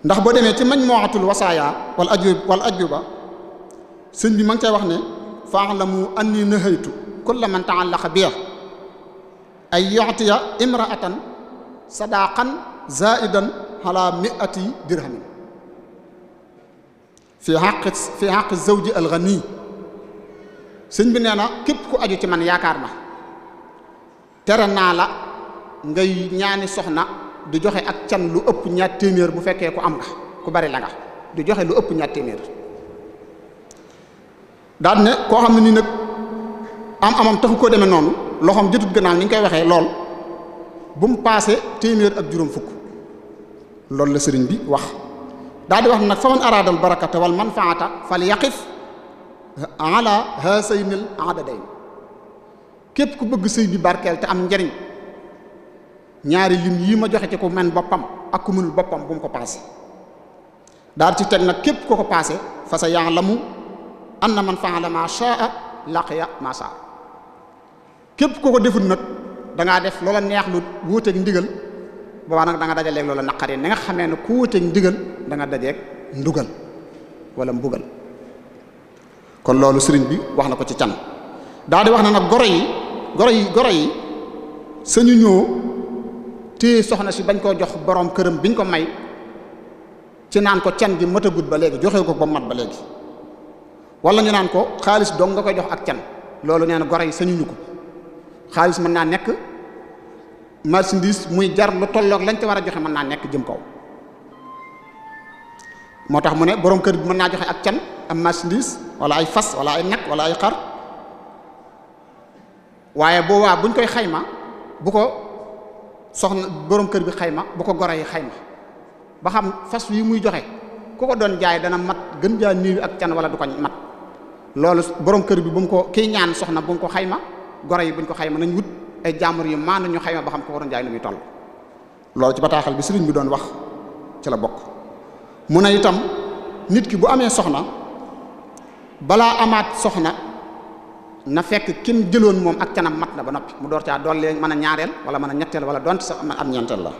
ndax boo demee ci Majmu'atul Wasaaya wal Ajuba sëñ bi ma ngi cay wax ne fa'lamu anni nahaytu kulla man ta'allaqa bi ay yu'tiya imra'atan sadaqan za'idan ala 100 dirhamin fi haqqi zawji al-ghani sëñ bi nee na képp ku aju ci man yaakaar ma tere naa la ngay ñaani soxna du joxe ak can lu ëpp ñaar téeméer bu fekkee ku am nga ku bari la nga du joxe lu ëpp ñaar téeméer daal ne koo xam ne nii nag amam taxu koo demee noonu loxoom jotut gannaaw ni ñu koy waxee lool bu mu paase téeméer ak juróom fukk loolu la sëriñ bi wax daal di wax nag fa man araadal barakata wal manfaata fal yaqif ala hasaynil adadayn képp ku bëgg sëy bi barkeel te am njariñ ñaari lim yii ma joxe ci ku men boppam ak ku mënul boppam bu mu ko paase daal ci teg nag képp ko ko paase fa sa ya'lamu anna man fa'ala ma sha'a laqiya ma sha'a képp ko ko deful nag da ngaa def loola neex lu wuuteeg ndigal boobaa nag da nga dajaleeg loola naqari ni nga xamee ne ku wuuteeg ndigal da nga dajeeg ndugal wala mbugal kon loolu sëriñ bi wax na ko ci can daal di wax na nag goro yi sañu ñëw téye soxna si bañ koo jox borom këram biñ ko may ci naan ko can gi matagut ba léegi joxe ko ba mat ba léegi wala ñu naan ko xaalis dong nga koy jox ak can loolu nee na goro yi sañuñu ko xaalis mën naa nekk marchandise muy jar lu tolloog lañ ca war a joxe mën naa nekk jëm kaw moo tax mu ne borom kër bi mën naa joxe ak can am marchandise wala ay fas wala ay nag wala ay xar waaye boobaa buñ koy xayma bu ko soxna borom kër bi xayma bu ko goro yi xayma ba xam fas wi muy joxe ku ko doon jaay dana mat gën jaa niiwi ak can wala du ko mat loolu borom kër bi bu mu ko kiy ñaan soxna bu mu ko xayma goro yi buñ ko xayma nañ wut ay jàmbur yu maanu ñu xayma ba xam ko ko doon jaay lu muy toll loolu ci bataaxal bi sëriñ bi doon wax ci la bokk mu ne itam nit ki bu amee soxna balaa amaat soxna na fekk kim jëloon moom ak canam mat na ba noppi mu door caa dolli mën a ñaareel wala mën a ñetteel wala donte sax am ñeenteel la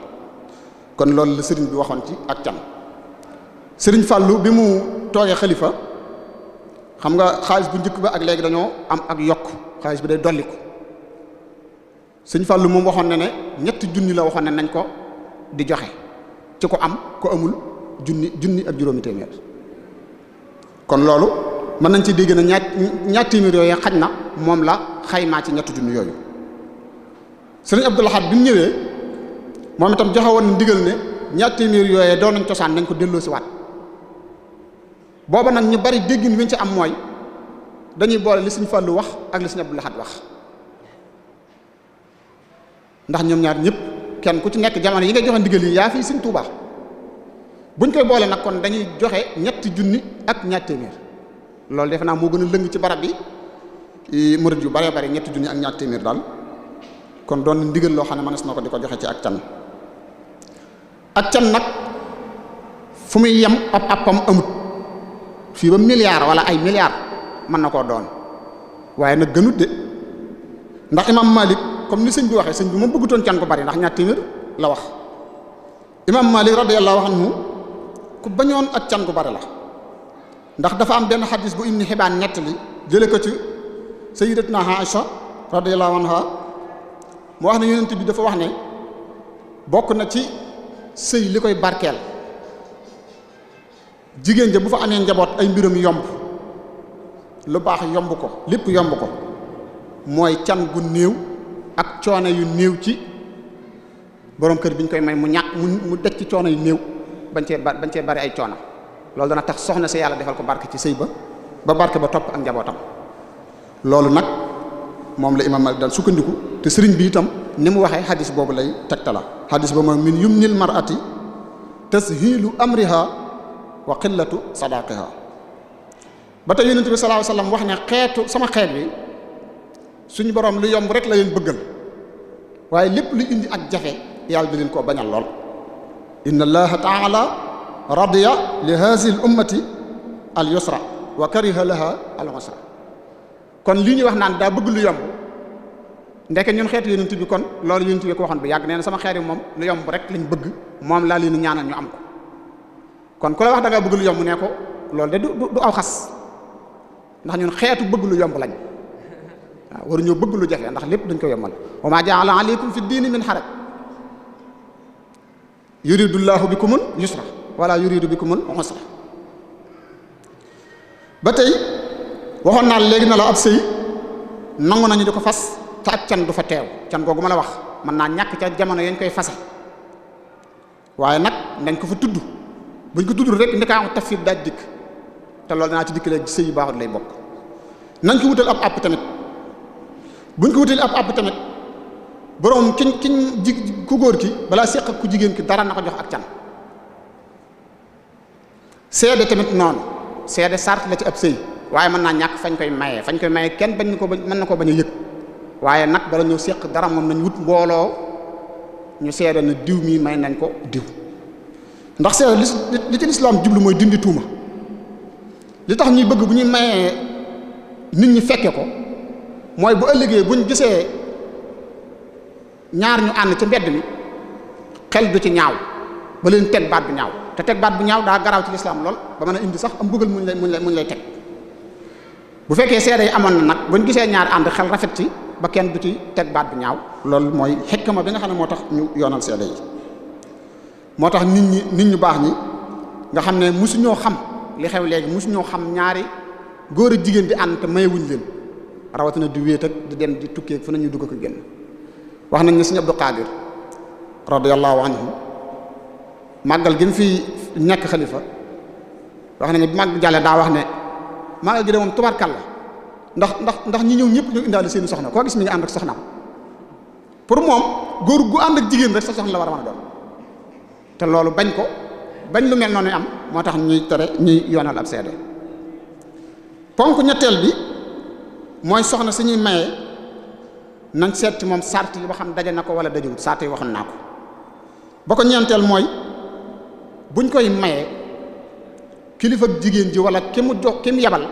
kon loolu la sëriñ bi waxoon ci ak can sëriñ Fallou bi mu toogee xalifa xam nga xaalis bu njëkk ba ak léegi dañoo am ak yokk xaalis bi day dolliku sëriñ Fallou moom waxoon na ne ñetti junni la waxoon ne nañ ko di joxe ci ko am ko amul junni ak juróomi téeméer kon loolu mën nañ ci dégg na ñaar téeméer yooyu xaj na moom la xaymaa ci ñetti junni yooyu sëriñ Abdou Lahad bi mu ñëwee moom itam joxe woon na ndigal ne ñaar téeméer yooyee doon nañ cosaan nañ ko delloo si waat booba nag ñu bari déggin wi ñu ci am mooy dañuy boole li sëriñ Fallu wax ak li sëriñ Abdou Lahad wax ndax ñoom ñaar ñëpp kenn ku ci nekk jamono yi nga joxe ndigal yi yaa fii sëriñ Tuubaa buñ koy boole nag kon dañuy joxe ñetti junni ak ñaar téeméer loolu defe naa moo gën a lëng ci barab bi murid yu bare bare ñetti junni ak ñaar téeméer daal kon doon ndigal loo xam ne mënees na ko di ko joxe ci ak can nag fu muy yem ab appam amut fii ba milliard wala ay milliards mën na koo doon waaye nag gënut de ndax imam Malik comme ni sëñ bi waxee sëñ bi moom bëggutoon can ko bari ndax ñaar téeméer la wax imam Malik radiyallahu anhu ku bañoon ak can gu bari la ndax dafa am benn xadis bu Ibn Hibaan nettali jële ko ci sayyidatuna Aisha radiyallahu anha mu wax ne yonent bi dafa wax ne bokk na ci sëy li koy barkeel jigéen ja bu fa amee njaboot ay mbiram yomb lu baax yomb ko lépp yomb ko mooy can gu néew ak coono yu néew ci borom kër bi ñu koy may mu ñàkk mu daj ci coono yu néew bañ cee bari ay coono loolu dana tax soxna si yàlla defal ko barke ci sëy ba barke ba topp ak njabootam. loolu nag moom la imam Malik daan sukkandiku te sëriñ bi itam ni mu waxee xadis boobu lay tegtala xadis ba mooy min yumnil mar'ati tashilu amriha wa qillatu sadaqiha. ba tey yonent bi sallallahu alayhi wasallam wax ne sama xeet bi suñu borom lu yomb rek la leen bëggal waaye lépp lu indi ak jafe yàlla di leen koo bañal lool. inna allaha taala radiya li hadhihi al ummati al yusra wa kariha laha al usra. kon lii ñuy wax naan daa bëgg lu yomb ndeke ñun xeetu yonent bi kon loolu yonent bi ko waxoon bu yàgg nee na sama xeet yi moom lu yomb rek lañ bëgg moom laa leen ñaanal ñu am ko. kon ku la wax da nga bëgg lu yomb ne ko loolu de du aw xas ndax ñun xeetu bëgg lu yomb lañ waaw waruñoo bëgg lu jafe ndax lépp dañ ko yombal. wa ma ja'ala alaykum fi diini min haraj yuridu llahu bikumul yusra wala yuridu bikumul usra. ba tey waxoon naa léegi na la ab sëy nangu nañu di ko fas te ak can du fa teew can googu ma la wax mën naa ñàkk ca jamono yañ koy fase waaye nag dañ ko fa tudd buñ ko tudd rek ndikaamu tafsir daaj dikk te loolu danaa ci dikk léegi sëy yu baaxut lay bokk. nañ ko wutal ab àpp tamit buñ ko wutalee ab àpp tamit borom kiñ ku góor ki balaa séq ak ku jigéen ki dara na ko jox ak can. seede tamit noonu seede sart la ci ab sëy waaye mën naa ñàkk fañ koy maye kenn mën na ko bañ a yëg waaye nag bala ñëw séq dara moom nañ wut mbooloo ñu seede na diw mii may nañ ko diw. ndax seede li ci lislaam jublu mooy dindi tuuma li tax ñuy bëgg bu ñuy mayee nit ñi fekke ko mooy bu ëllëgee buñ gisee ñaar ñu ànd ci mbedd mi xel du ci ñaaw ba leen teg baat bu ñaaw te teg baat bu ñaaw daa garaaw ci lislaam lool ba mën a indi sax am bëggal muñ lay teg. bu fekkee seede yi amoon na nag buñ gisee ñaar ànd xel rafet ci ba kenn du ci teg baat bu ñaaw loolu mooy xikma bi nga xam ne moo tax ñu yoonal seede yi. moo tax nit ñu baax ñi nga xam ne musuñoo xam li xew léegi musuñoo xam ñaari góor ak jigéen di ànd te mayewuñ leen rawatina di wéet ak di dem di tukkee fu nañu dugg ko génn. wax nañ ne Sëriñ Abdou Qadir radiyallahu anhu màggal gi mu fi nekk xalifa wax nañ ne bi màgg jàlle daa wax ne màggal gi de moom tubarkal la ndax ñi ñëw ñëpp ñu indaale seeni soxna koo gis mi ngi ànd ak soxnaam pour moom góor gu ànd ak jigéen rek sa soxna la war a mën a doon. te loolu bañ lu mel noonu am moo tax ñuy yoonal ab seede. ponk ñetteel bi mooy soxna suñuy maye nañ seet ci moom sart yi ba xam daje na ko wala dajewut sart yi waxoon naa ko. ba ko ñeenteel mooy buñ koy maye kilifa jigéen ji wala ki mu yabal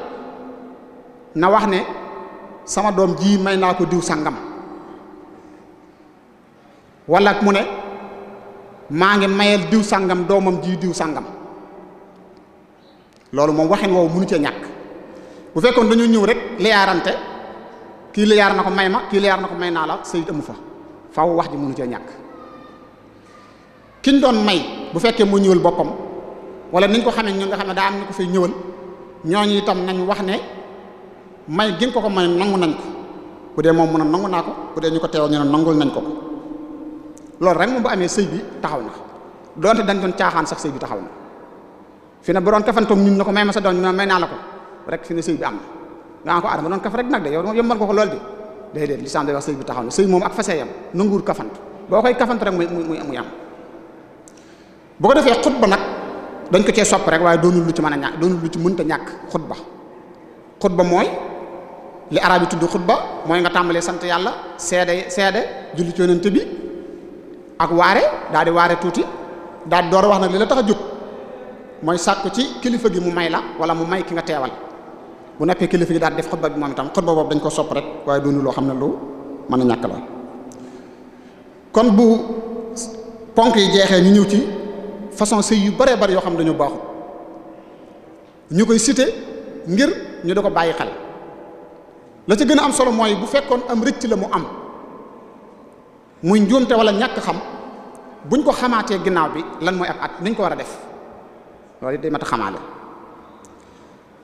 na wax ne sama doom ji may naa ko diw sàngam wala mu ne maa ngi mayel diw sàngam doomam ji diw sàngam loolu moom waxin woowu mënu cee ñàkk. bu fekkoon dañoo ñëw rek liyaarante kii liyaar na ko may ma kii liyaar na ko may naa la sëyit amu fa faaw wax ji mënu cee ñàkk. kiñ doon may bu fekkee moo ñëwal boppam wala niñ ko xamee ñu nga xam ne daa am ñu ko fay ñëwal ñooñu itam nañ wax ne may gën ko may nangu nañ ko bu dee moom mun a nangu naa ko bu dee ñu ko teew ñu ne nangul nañ ko loolu rek moom bu amee sëy bi taxaw na doonte dañ doon caaxaan sax sëy bi taxaw na fi ne bu doon kafantoom ñun na ko may ma sa doon ñu may naa la ko rek fi ne sëy bi am na nga ko adama doon kaf rek nag de yow yombal ko lool de déedéet lislaam day wax sëy bi taxaw na sëy moom ak faseyam nanguwul kafant boo koy kafant rek muy am bu ko defee xutba nag dañ ko cee sopp rek waaye doonul lu ci mën a ñàkk doonul lu ci mënta ñàkk xutba mooy li arab yi tudd xutba mooy nga tàmbalee sant yàlla seede julli ci yonent bi ak waare daal di waare tuuti daal di door a wax nag li la tax a jóg mooy sàkku ci kilifa gi mu may la wala mu may ki nga teewal bu nekkee kilifa gi daal di def xutba bi moom itam xutba boobu dañ ko sopp rek waaye doonul loo xam ne lu mën a ñàkk la. kon bu ponk yi jeexee ñu ñëw ci façon sëy yu baree bari yoo xam ne dañoo baaxul ñu koy cité ngir ñu da ko bàyyi xel la ci gën a am solo mooy bu fekkoon am rëcc la mu am muy njuumte wala ñàkk xam buñ ko xamaatee ginnaaw bi lan mooy ab at niñ ko war a def loolu day mat a xamaale.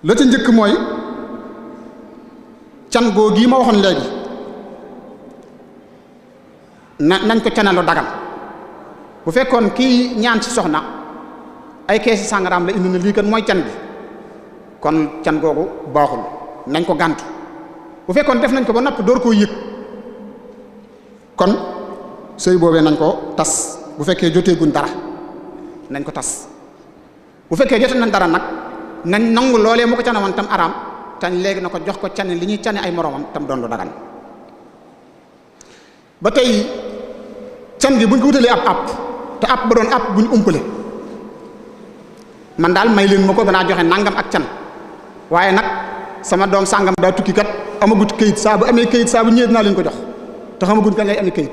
la ci njëkk mooy can goo gii ma waxoon léegi nañ ko canelu dagan bu fekkoon kii ñaan ci soxna ay keesi sàngaraam la indi na lii kat mooy can bi kon can googu baaxul nañ ko gàntu bu fekkoon def nañ ko ba noppi door koo yëg kon sëy boobee nañ ko tas bu fekkee joteeguñ dara nañ ko tas bu fekkee jote nañ dara nag nañ nangu loolee mu ko cane woon tam araam tañ léegi na ko jox ko cane li ñuy cane ay moroomam tam doon lu dagan ba tey can gi buñ ko wutalee ab te ab ba doon ab buñ umpale man daal may leen ma ko danaa joxe nangam ak can waaye nag sama doom sàngam daa tukki kat amagut këyit saa bu amee këyit saa bu ñëwee dinaa leen ko jox te xamagut kan lay amee këyit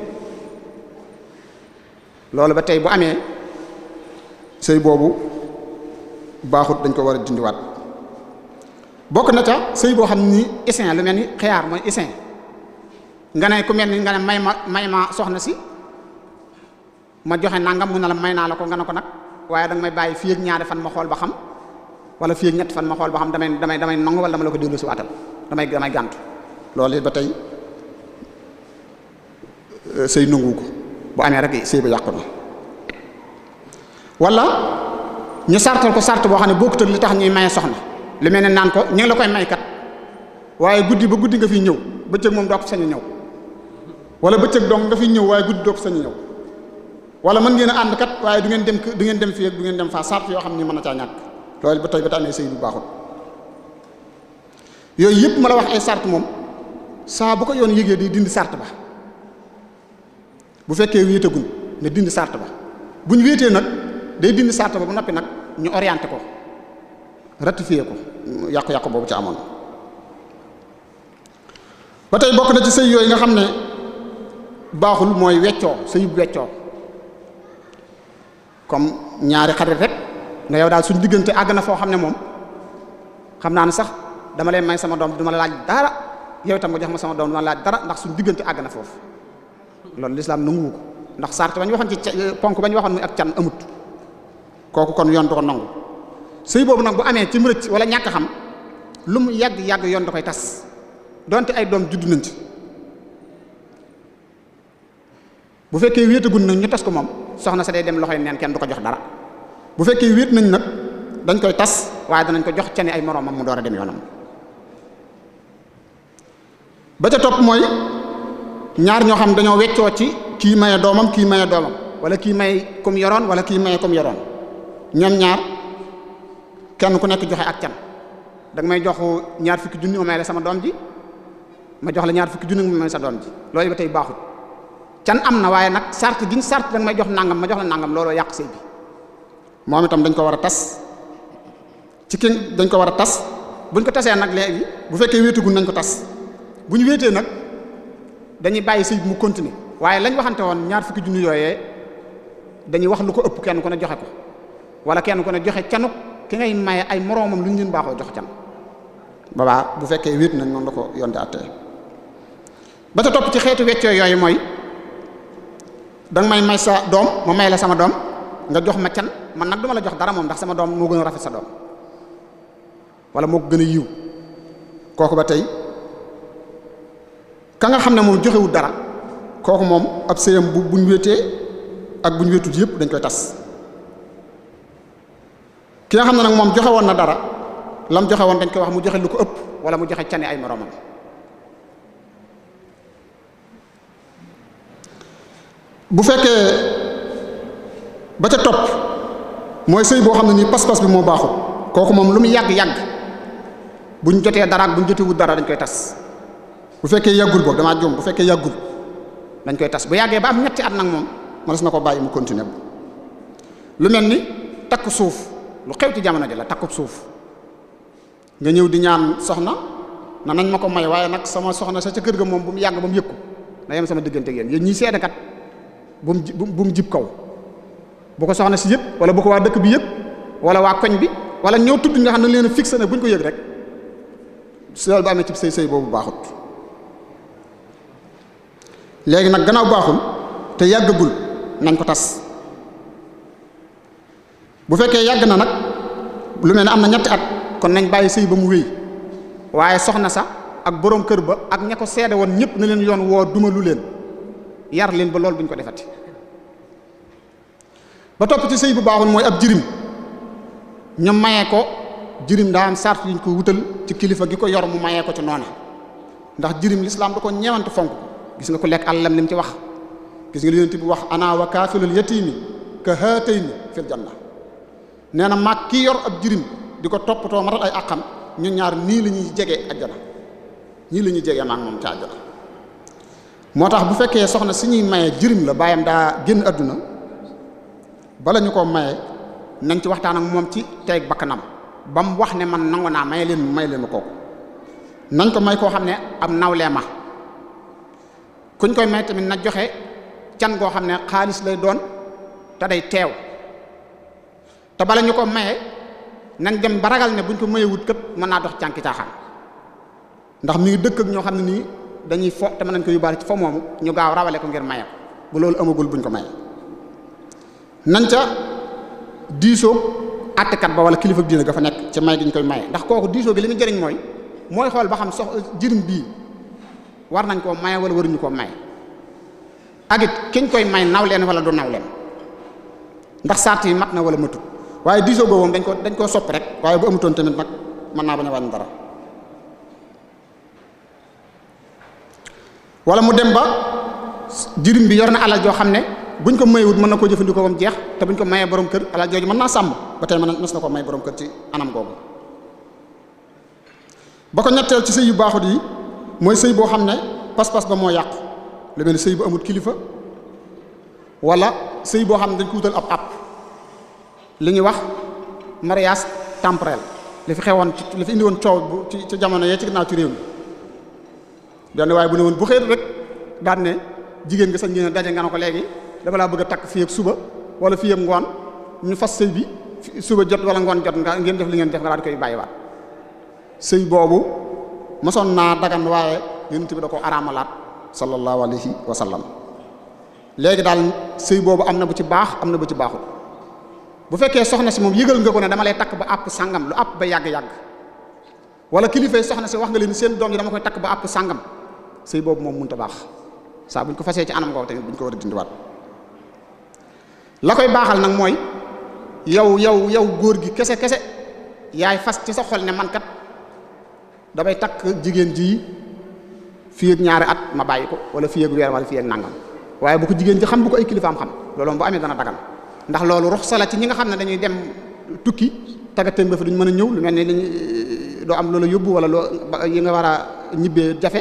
loolu ba tey bu amee sëy boobu baaxut dañ ko war a dindiwaat bokk na ca sëy boo xam ni isin lu mel ni xiyaar mooy isin nga ne ku mel ni nga ne may ma soxna si ma joxe nangam mu ne la may naa la ko nga ne ko nag waaye danga may bàyyi fii ak ñaari fan ma xool ba xam wala fii ak ñetti fan ma xool ba xam damay nangu wala dama la ko dellu si waatal damay gàntu loolu it ba tey sëy nangu ko bu amee rek sëy ba yàqu na wala ñu sartal ko sart boo xam ne bokkut ak li tax ñuy maye soxna lu mel ne naan ko ñu ngi la koy may kat waaye guddi ba guddi nga fi ñëw bëccëg moom doo ko sañ ñëw wala bëccëg dong nga fi ñëw waaye guddi doo ko sañ ñëw wala mën ngeen a ànd kat waaye du ngeen dem fii ak du ngeen dem faa sart yoo xam ne mën na caa ñàkk loolu ba tey ba amee sëy bu baaxul yooyu yëpp ma la wax ay sart moom saa bu ko yoon yëgee di dindi sart ba bu fekkee wéetagun ne dindi sart ba bu ñu wéetee nag day dindi sart ba bu noppi nag ñu orienté ko ratifié ko yàqu-yàqu boobu ci amoon ba tey bokk na ci sëy yooyu nga xam ne baaxul mooy weccoo sëyub weccoo comme ñaari xarit rek nga yow daal suñu diggante àgg na foo xam ne moom xam naa ne sax dama leen may sama doom duma la laaj dara yow itam nga jox ma sama doom duma la laaj dara ndax suñu diggante àgg na foofu loolu lislaam nanguwu ko ndax sart bañ waxoon ci ponk bañ waxoon muy ak can amut kooku kon yoon du ko nangu sëy boobu nag bu amee ci rëcc wala ñàkk xam lu mu yàgg yoon da koy tas donte ay doom judd nañ ci bu fekkee wéetagun nag ñu tas ko moom soxna sa day dem loxoy neen kenn du ko jox dara bu fekkee wéet nañ nag dañ koy tas waaye danañ ko jox cani ay moroomam mu door a dem yoonam ba ca topp mooy ñaar ñoo xam dañoo weccoo ci kii maye doomam kii maye doomam wala kii may comme yoroon wala kii maye comme yoroon ñoom ñaar kenn ku nekk joxe ak can danga may jox ñaar fukki junni ma may la sama doom ji ma jox la ñaar fukki junni ma may sa doom ji loolu ba tey baaxut can am na waaye nag sart giñ sart danga may jox nangam ma jox la nangam looloo yàq sëy bi moom itam dañ ko war a tas ci kenn dañ ko war a tas buñ ko tasee nag léegi bu fekkee wéetugul nañ ko tas bu ñu wéetee nag dañuy bàyyi sëy bi mu continuer waaye lañ waxante woon ñaar fukki junni yooyee dañuy wax lu ko ëpp kenn ku ne joxe ko wala kenn ku ne joxe canuk ki ngay maye ay moroomam lu ñu leen baaxoo jox can babaa bu fekkee wéet nañ noonu la ko yonte attee ba ta topp ci xeetu weccoo yooyu mooy danga may may sa doom ma may la sama doom nga jox ma can man nag duma la jox dara moom ndax sama doom moo gën a rafet sa doom wala moo ko gën a yiw kooku ba tey ka nga xam ne moom joxewul dara kooku moom ab sëyam buñ wéetee ak buñ wéetut yëpp dañ koy tas ki nga xam ne nag moom joxe woon na dara lam joxe woon dañ koy wax mu joxe lu ko ëpp wala mu joxe cani ay moroomam bu fekkee ba ca topp mooy sëy boo xam ne nii pas-pas bi moo baaxul kooku moom lu mu yàgg-yàgg buñ jotee dara ak buñ jotewul dara dañ koy tas bu fekkee yàggul boog damaa jom bu fekkee yàggul dañ koy tas bu yàggee ba am ñetti at nag moom ma des na ko bàyyi mu continuer lu mel ni takku suuf lu xew ci jamono ji la takkub suuf nga ñëw di ñaan soxna na nañ ma ko may waaye nag sama soxna sa ca kër ga moom bu mu yàgg ba mu yëkku na yem sama diggante ak yéen ñii seedekat bu mu jib kaw bu ko soxna si yëpp wala bu ko waa dëkk bi yëpp wala waa koñ bi wala ñëw tudd nga xam ne leen a fixé na bu ñu ko yëg rek si loolu bu amee ci sëy boobu baaxut léegi nag gannaaw baaxul te yàggagul nañ ko tas bu fekkee yàgg na nag lu mel ne am na ñetti at kon nañ bàyyi sëy ba mu wéy waaye soxna sa ak boroom kër ba ak ña ko seede woon ñëpp na leen yoon woo duma lu leen yar leen ba loolu buñ ko defati ba topp ci sëy bu baaxul mooy ab jirim ñu mayee ko jirim daa am sart yuñ ko wutal ci kilifa gi ko yor mu mayee ko ci noona ndax jirim lislaam da ko ñeewante fonk gis nga ko lekk àllam li mu ci wax gis nga li Yonent bi wax ana wa kaafilul yatiimi ka haatayni fil janna nee na mag kii yor ab jirim di ko toppatoo matal ay àqam ñu ñaar nii la ñuy jege àjjana ñii la ñuy jege maag moom ca àjjana moo tax bu fekkee soxna si ñuy maye jirim la baayam daa génn àdduna bala ñu ko maye nañ ci waxtaan ak moom ci teeg bakkanam ba mu wax ne man nangu naa may leen ma kooku nañ ko may koo xam ne am nawlee ma kuñ koy may tamit na joxe can goo xam ne xaalis lay doon te day teew te bala ñu ko maye nañ dem ba ragal ne buñ ko mayewut kat mën naa dox cànki caaxaan ndax mi ngi dëkk ak ñoo xam ne nii dañuy fo te mën nañ ko yóbbaale ci fo moomu ñu gaaw rawale ko ngir maye ko bu loolu amagul buñ ko maye nañ ca diisoo àttekat ba wala kilifa diine ga fa nekk ci may gi ñu koy maye ndax kooku diisoo gi li mu jëriñ mooy xool ba xam jirim bii war nañ koo maye wala waruñu koo maye ak it kiñ koy may naw leen wala du naw leen ndax sart yi mat na wala matut waaye diisoo boobu moom dañ koo soppi rek waaye bu amutoon tamit nag mën naa bañ a wàññi dara wala mu dem ba jirim bi yor na alal joo xam ne buñ ko mayewut mën na koo jëfandikoo ba mu jeex te buñ ko mayee borom kër alal jooju mën naa sàmm ba tey mës na ko may borom kër ci anam googu ba ko ñetteel ci sëy yu baaxut yi mooy sëy boo xam ne pas-pas ba moo yàqu lu mel ni sëy bu amut kilifa wala sëy boo xam ne dañ ko wutal ab app li ñuy wax mariage temporel li fi xewoon li fi indi woon coow bu ci jamono yee ci ginnaaw ci réew mi benn waaye bu ne woon bu xëy rek daan ne jigéen nga sax ngeen daje nga ne ko léegi dama laa bëgg a takk fii ak suba wala fii ak ngoon ñu fas sëy bi suba jot wala ngoon jot nga ngeen def li ngeen def nga daal di koy bàyyiwaat sëy boobu mosoon naa dagan waaye Yonent bi da ko araamalaat sallallahu alayhi wa sallam léegi daal sëy boobu am na bu ci baax am na bu ci baaxul bu fekkee soxna si moom yëgal nga ko ne dama lay takk ba àpp sàngam lu àpp ba yàgg-yàgg wala kilifay soxna si wax nga leen seen doom yi dama koy takk ba àpp sàngam sëy boobu moom mënut a baax saa buñ ko fasee ci anam googu tamit buñ ko war a dindiwaat la koy baaxal nag mooy yow góor gi kese yaay fas ci sa xol ne man kat damay takk jigéen ji fii ak ñaari at ma bàyyi ko wala fii ak weer wala fii ak nangam waaye bu ko jigéen ji xam bu ko ay kilifaam xam loolu moom bu amee dana dagan ndax loolu ruxsa la ci ñi nga xam ne dañuy dem tukki taggatéem ba fa duñ mën a ñëw lu mel ne dañuy doo am loola yóbbu wala loo yi nga war a ñibbee jafe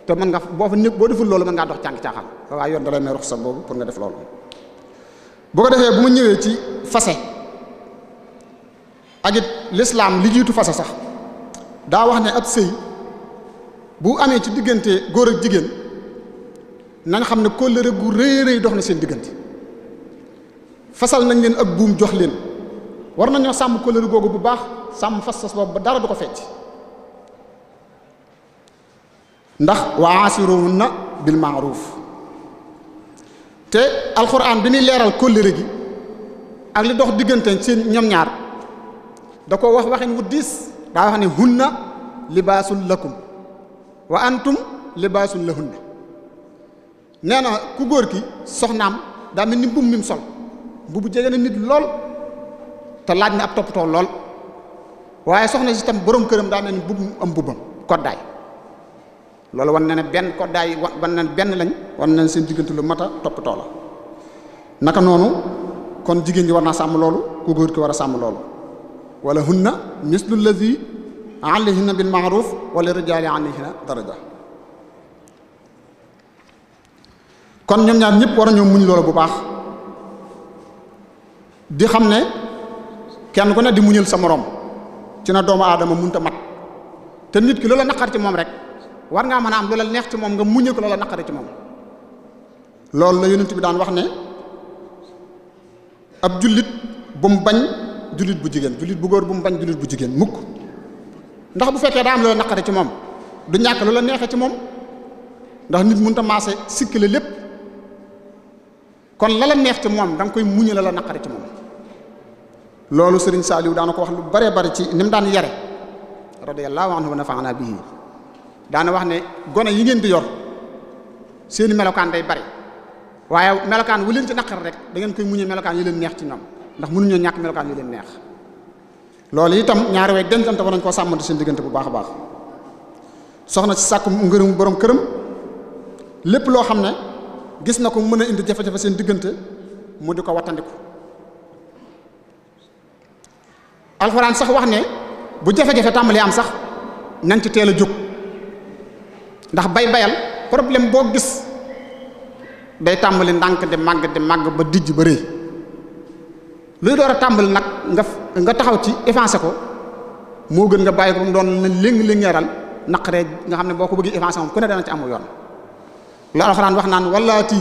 te mën nga boo fa nekk boo deful loolu mën ngaa dox cànk caaxaan waaye yoon da lay may ruxsa boobu pour nga def loolu boo ko defee bu ma ñëwee ci fase ak it l'islam li jiitu fase sax daa wax ne ab sëy bu amee ci diggante góor ak jigéen na nga xam ne kóllëre gu rëy dox na seen diggante fasal nañ leen ak buum jox leen war nañoo sàmm kóllëre googu bu baax sàmm fas boobu ba dara du ko fecc ndax wa aasiruhunna bil ma'ruf te alxuraan bi muy leeral kóllëre gi ak li dox diggante seen ñoom ñaar da ko wax waxin wu diis daa wax ne hunna libaasul lakum wa antum libaasul lahunna nee na ku góor ki soxnaam daa mel ni mbubb mi mu sol mbubb jege na nit lool te laaj na ab toppatoo lool waaye soxna si tam borom këram daa mel ni mbubb am mbubbam koddaay loolu wan na ne benn koddaay wan na benn lañ wan na seen diggante lu mat a toppatoo la naka noonu kon jigéen ji war naa sàmm loolu ku góor ki war a sàmm loolu wala hunna mislu allazi alayhinna bil ma'ruf wala rijaali alayhinna daraja kon ñoom ñaar ñëpp war a ñoo muñ loolu bu baax di xam ne kenn ku ne di muñal sa moroom ci na doomu aadama munta mat te nit ki loola naqar ci moom rek war ngaa mën a am loola neex ci moom nga muñe ko loola naqari ci moom loolu la yonent bi daan wax ne ab jullit bu mu bañ jullit bu jigéen jullit bu góor bu mu bañ jullit bu jigéen mukk ndax bu fekkee daa am loola naqari ci moom du ñàkk loola neexee ci moom ndax nit mënut a maase sikkile lépp kon la la neex ci moom da nga koy muñe la la naqari ci moom loolu Serigne Saliou daana ko wax lu bare bari ci ni mu daan yare radiyallahu anhu wa nafa'ana bihi daana wax ne gone yi ngeen di yor seeni melokaan day bari waaye melokaan wu leen ci naqar rek da ngeen koy muñee melokaan yi leen neex ci ñoom ndax mënuñoo ñàkk melokaan yi leen neex loolu itam ñaari way dencante war nañ koo sàmmante seen diggante bu baax a baax soxna si sàkku ngërëm borom këram lépp loo xam ne gis na ko mën a indi jafe-jafe seen diggante mu di ko wattandiku alxuraan sax wax ne bu jafe-jafe tàmbalee am sax nañ ci teel a jóg ndax bayal problème boo gis day tàmbali ndànk di màgg ba dijj ba rëy luy door a tàmbali nag nga taxaw ci effacé ko moo gën nga bàyyi ko mu doon na léng-léngeeral naqaree nga xam ne boo ko bëggee effacé moom ku ne dana ci amul yoon lu alxuraan wax naan wallaati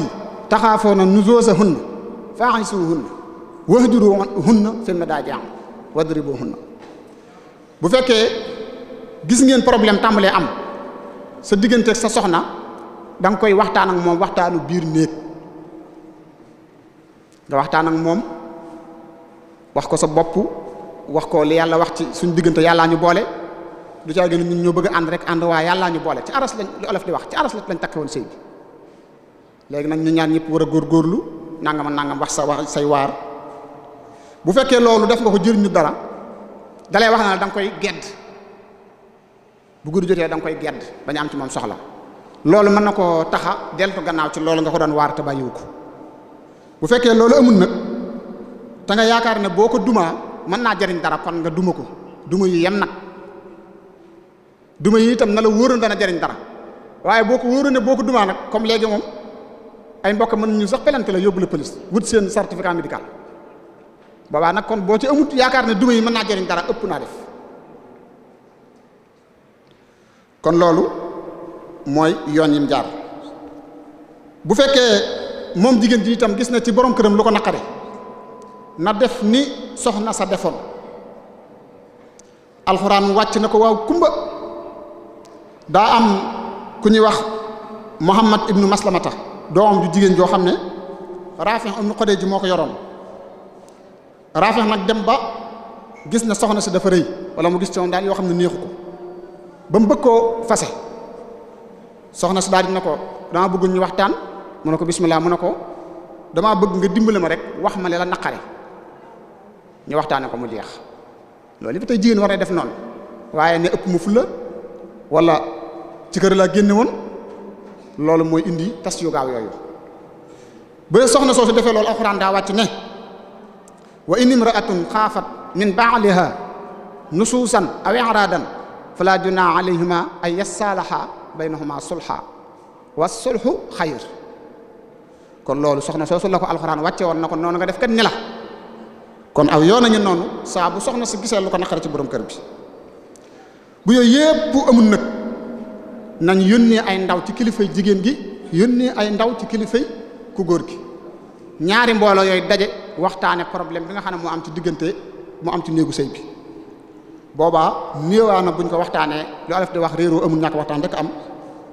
taxaafoona nuzuuzahunna fa'isuuhunna wahjuruhunna fil madaaji' wadribuhunna bu fekkee gis ngeen problème tàmbalee am sa digganteeg sa soxna da nga koy waxtaan ak moom waxtaanu biir néeg nga waxtaan ak moom wax ko sa bopp wax ko li yàlla wax ci suñ diggante yàllaa ñu boole du caa gën ñun ñoo bëgg a ànd rek ànd waaye yàllaa ñu boole ci aras lañ li olof di wax ci aras lañ takke woon sëy bi léegi nag ñu ñaan ñëpp war a góorgóorlu nangam wax say waar bu fekkee loolu def nga ko jëriñu dara dalay wax na la da nga koy gedd bu guddi jotee da nga koy gedd bañ am ci moom soxla loolu mën na koo taxa deltu gannaaw ci loolu nga ko doon waar te bàyyiwu ko bu fekkee loolu amul nag te nga yaakaar ne boo ko dumaa mën naa jariñ dara kon nga duma ko duma yi yem nag duma yi itam na la wóoroon dana jariñ dara waaye boo ko wóoroon ne boo ko dumaa nag comme léegi moom ay mbokk mën nañu sax pelante la yóbbu la police wut seen certificat médical boobaa nag kon boo ci amut yaakaar ne duma yi mën naa jariñ dara ëpp naa def kon loolu mooy yoon yim jaar bu fekkee moom jigéen ji itam gis na ci borom këram lu ko naqare na def ni soxna sa defoon alxuraan wàcc na ko waaw kumba daa am ku ñuy wax Muhammad ibnu Maslamata doomam ju jigéen joo xam ne Raafi ibnu Xudayj ji moo ko yoroon Raafi nag dem ba gis na soxna si dafa rëy wala mu gis ci moom daal yoo xam ne neexu ko ba mu bëgg koo fase soxna si daal di na ko dama bëgg ñu waxtaan mu ne ko bismillah mu ne ko damaa bëgg nga dimbale ma rek wax ma la naqare ñu waxtaane ko mu jeex loolu yëpp tey jigéen war na def noonu waaye ne ëpp mu fulla wala ci kër laa génne woon loolu mooy indi tas yu gaaw yooyu ba soxna soo su defee loolu alxuraan daa wàcc ne wa in imra'atun xaafat min ba'liha nusuusan aw i'raadan fala junaaha alayhima ay yasaalaha baynahuma sulha wa sulhu xayr kon loolu soxna soosu la ko alxuraan wàcce woon na ko noonu nga def kat ni la kon aw yoon nañu noonu saa bu soxna si gisee lu ko naqare ci borom kër bi bu yooyu yépp amul nag nañ yónnee ay ndaw ci kilifay jigéen gi yónnee ay ndaw ci kilifay ku góor gi ñaari mbooloo yooyu daje waxtaane problème bi nga xam ne moo am ci diggante mu am ci néegu sëy bi boobaa néewaana buñ ko waxtaanee lu alaf di wax réeroo amul ñàkk waxtaan rek am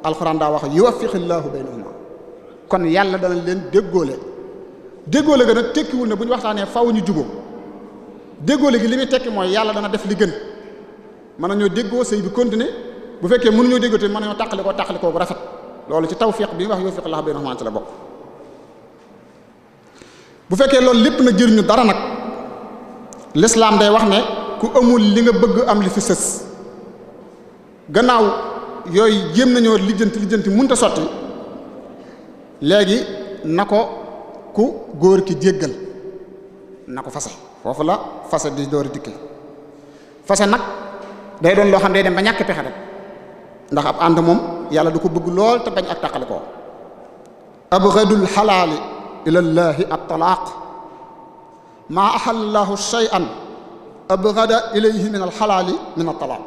alxuraan daa wax yuwaffiqillaahu baynahuma kon yàlla dana leen déggoole ga nag tekkiwul ne bu ñu waxtaanee faw ñu juboo déggoole gi li muy tekki mooy yàlla dana def li gën mën nañoo déggoo sëy bi continuer bu fekkee mënuñoo déggoo te mën nañoo tàqali koo bu rafet loolu ci tawfiq bi ñu wax yuwaffiqillaahu baynahuma ci la bokk bu fekkee loolu lépp na jëriñu dara nag l'islam day wax ne ku amul li nga bëgg am li fi sës gannaaw yooyu jéem nañoo lijjanti mënta sotti léegi na ko ku góor ki jéggal na ko fase foofu la fase di door a dikke fase nag day doon loo xam day dem ba ñàkk pexe rek ndax ab ànd moom yàlla du ko bëgg lool te bañ ak tàqali ko abghadul xalaali ilallaahi at-talaaq maa ahallallaahu shay'an abghada ilayhi min al-xalaali min at-talaaq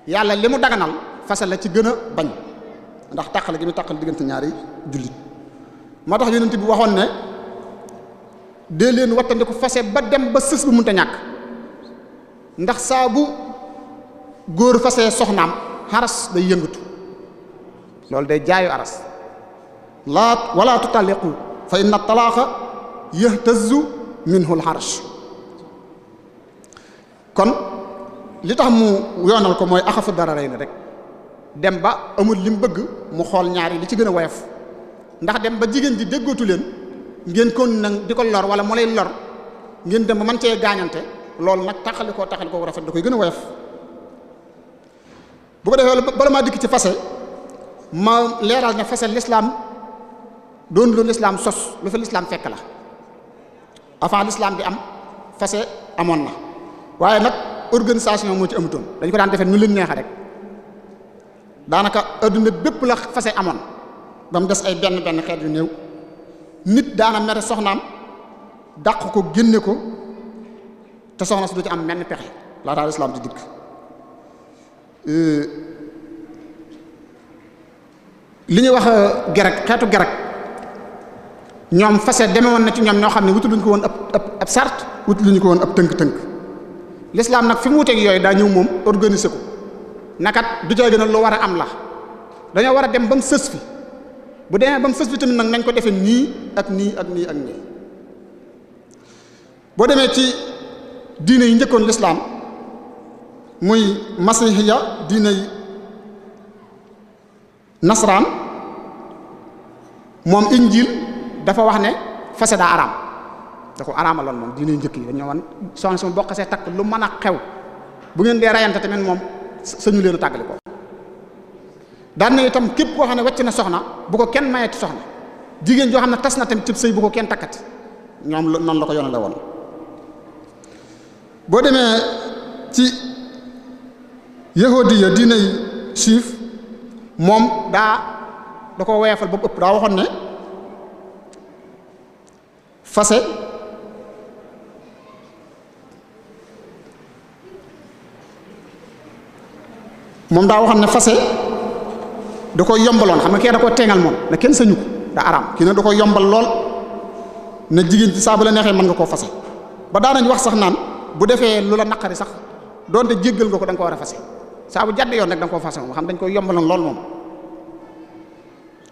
yàlla li mu daganal fase la ci gën a bañ ndax tàqale gi mu tàqal diggante ñaari jullit moo tax yonent bi waxoon ne dee leen wattandiku fase ba dem ba sës bu mënta ñàkk ndax saa bu góor fase soxnaam xaras day yëngatu loolu day jaayu aras wala tutaliqu fa inna talaaqa yahtazu minhu al-arsh kon li tax mu yoonal ko mooy axafu dara rey na rek dem ba amul li mu bëgg mu xool ñaari li ci gën a woyof ndax dem ba jigéen ji déggootu leen ngeen kon nag di ko lor wala mu lay lor ngeen dem ba mën cee gaañante loolu nag taxali koo rafet da koy gën a woyof. bu ko defee bala maa dikk ci fase ma leeral ne fase l'islam doon lu l'islam sos lu fa l'islam fekk la avant l'islam bi am fase amoon na waaye nag organisation moo ci amutoon dañ ko daan defee nu leen neexa rek daanaka adduna bépp la fase amoon ba mu des ay benn xeet yu néew nit daana mere soxnaam dàq ko génne ko te soxna si du ci am menn pexe laataa l'islam di dikk li ñuy wax gerek xeetu gerek ñoom fase deme woon na ci ñoom ñoo xam ne wutu luñu ko woon ab sart wutu luñu ko woon ab tënk-tënk l'islam nag fi mu wuteeg yooyu daa ñëw moom organiser ko nakat du ca gën a lu war a am la dañoo war a dem ba mu sës fi bu demee ba mu sës fi tamit nag nañ ko defee nii ak nii ak nii ak nii boo demee ci diine yi njëkkoon l'islam muy masihiya diine yi nasraan moom injil dafa wax ne fase daa araam da ko araamaloon moom diine yu njëkk yi dañoo wan soxna si boo xasee takk lu mën a xew bu ngeen dee rayante tamit moom sañu leen a tàggali ko daan na itam képp koo xam ne wàcc na soxna bu ko kenn mayeti soxna jigéen joo xam ne tas na tamit cib sëy bu ko kenn takkati ñoom noonu la ko yoonale woon boo demee ci yahudiya diine yi siif moom da ko woyefal ba mu ëpp daa waxoon ne fase moom daa waxoon ne fase da ko yombaloon xam nga kee da ko teengal moom ne kenn sañu ko da araam kii nag da ko yombal lool ne jigéen ci saa bu la neexee mën nga koo fase ba daanañ wax sax naan bu defee lu la naqari sax doonte jéggal nga ko da nga ko war a fase saa bu jàdd yoon rek da nga koo fase moom xam dañ koy yombaloon lool moom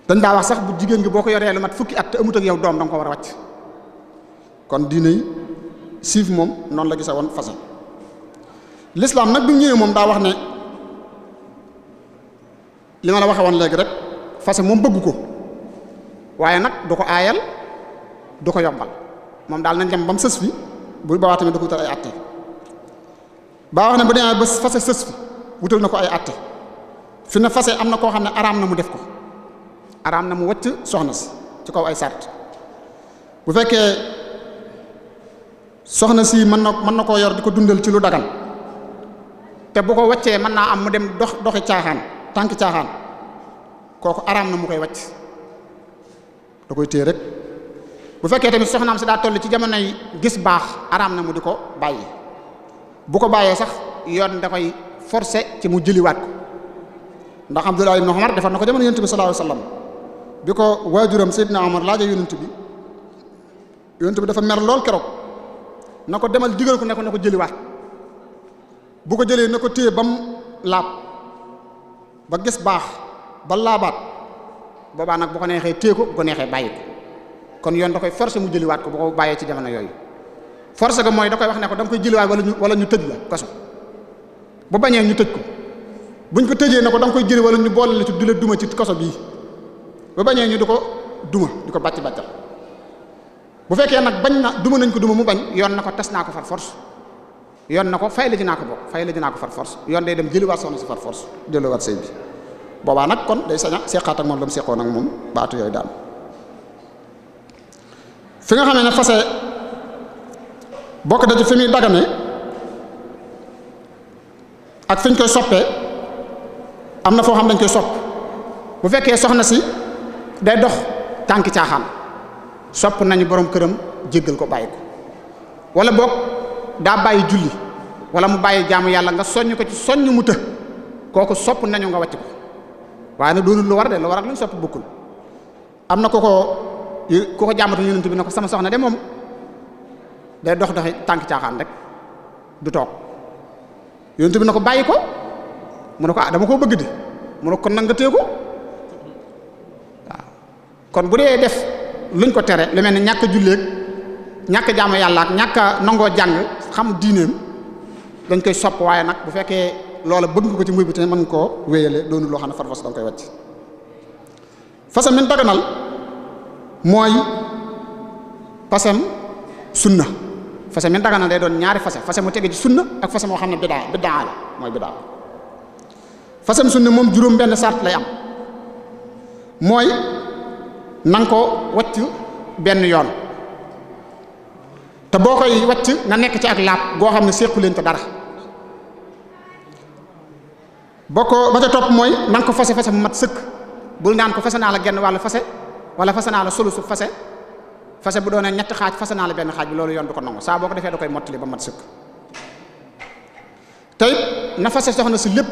dañ daa wax sax bu jigéen gi boo ko yoree lu mat fukki at te amut ak yow doom da nga ko war a wàcc kon diine yi siif moom noonu la gise woon fase l'islam nag bi ñëwee moom daa wax ne li ma la waxe woon léegi rek fase moom bëgg ko waaye nag du ko aayal du ko yombal moom daal nañ dem ba mu sës fi bu bawaa tamit da ko wutal ay atte baa wax ne bu demee ba fase sës fi wutal na ko ay atte fi ne fase am na koo xam ne araam na mu def ko araam na mu wëcc soxna si ci kaw ay sart bu fekkee soxna si mën na koo yor di ko dundal ci lu dagan te bu ko wàccee mën naa am mu dem doxi caaxaan tànk caaxaan kooku araam na mu koy wàcc da koy téye rek bu fekkee tamit soxnaam si daa toll ci jamonoy gis baax araam na mu di ko bàyyi bu ko bàyyee sax yoon da koy forcer ci mu jëliwaat ko ndax Abdullah ibn Umar defar na ko jamono yonent bi sallallahu alayhi wasallam bi ko waajuram Seydina Umar laaja yonent bi dafa mer lool keroog na ko demal digal ko ne ko jëliwaat bu ko jëlee na ko téye ba mu laab ba gis baax ba laabaat boobaa nag bu ko neexee téye ko bu ko neexee bàyyi ko kon yoon da koy forcer mu jëliwaat ko bu ko bàyyee ci jamono yooyu forcer ga mooy da koy wax ne ko da nga koy jëliwaat wala ñu tëj la kaso bu bañee ñu tëj ko buñ ko tëjee ne ko da nga koy jëli wala ñu boole la ci di la duma ci kaso bii ba bañee ñu di ko duma di ko bàccal bu fekkee nag bañ na duma nañ ko duma mu bañ yoon na ko tas naa ko far force yoon na ko fay la dinaa ko bokk fay la dinaa ko far force yoon day dem jëliwaat soxna si far force jëliwaat sëy bi boobaa nag kon day saña seqaat ak moom la mu seqoon ak moom baatu yooyu daal fi nga xamee ne fase bokk da ci fi muy dagane ak fi ñu koy soppee am na foo xam dañ koy sopp bu fekkee soxna si day dox tànki caaxaan sopp nañu borom këram jéggal ko bàyyi ko wala boog daa bàyyi julli wala mu bàyyi jaamu yàlla nga soññ ko ci soññ mu të kooku sopp nañu nga wàcc ko waaye nag doonul lu war de lu war ak lu ñu sopp bokkul am na ko jàmbatu yonent bi ne ko sama soxna de moom day doxi tànk caaxaan rek du toog yonent bi ne ko bàyyi ko mu ne ko dama koo bëgg di mu ne kon nag nga téye ko waaw kon bu dee def luñ ko tere lu mel ne ñàkk julleeg ñàkk jaamu yàlla ak ñàkk nangoo jàng xam diineem dañ koy sopp waaye nag bu fekkee loola bëgg nga ko ci muy bi te mën koo wéyale doonu loo xam ne farfos da nga koy wàcc fasa min daganal mooy fasem sunna. fase mi dagana day doon ñaari fase mu tege ci sunna ak fase moo xam ne bidaa la mooy bidaa. fasem sunna moom juróom benn sart lay am mooy nanga ko wacc benn yoon te boo koy wacc nga nekk ci ak laab goo xam ne séqu leen te dara. ba ca topp mooy nanga ko fase mu mat sëkk bul naan ko fase naa la genn wàllu fase wala fase naa la sulusu fase bu doonee ñetti xaaj fase naa la benn xaaj bi loolu yoon du ko nangu saa boo ko defee da koy mottali ba mat sëkk. te it na fase soxna si lépp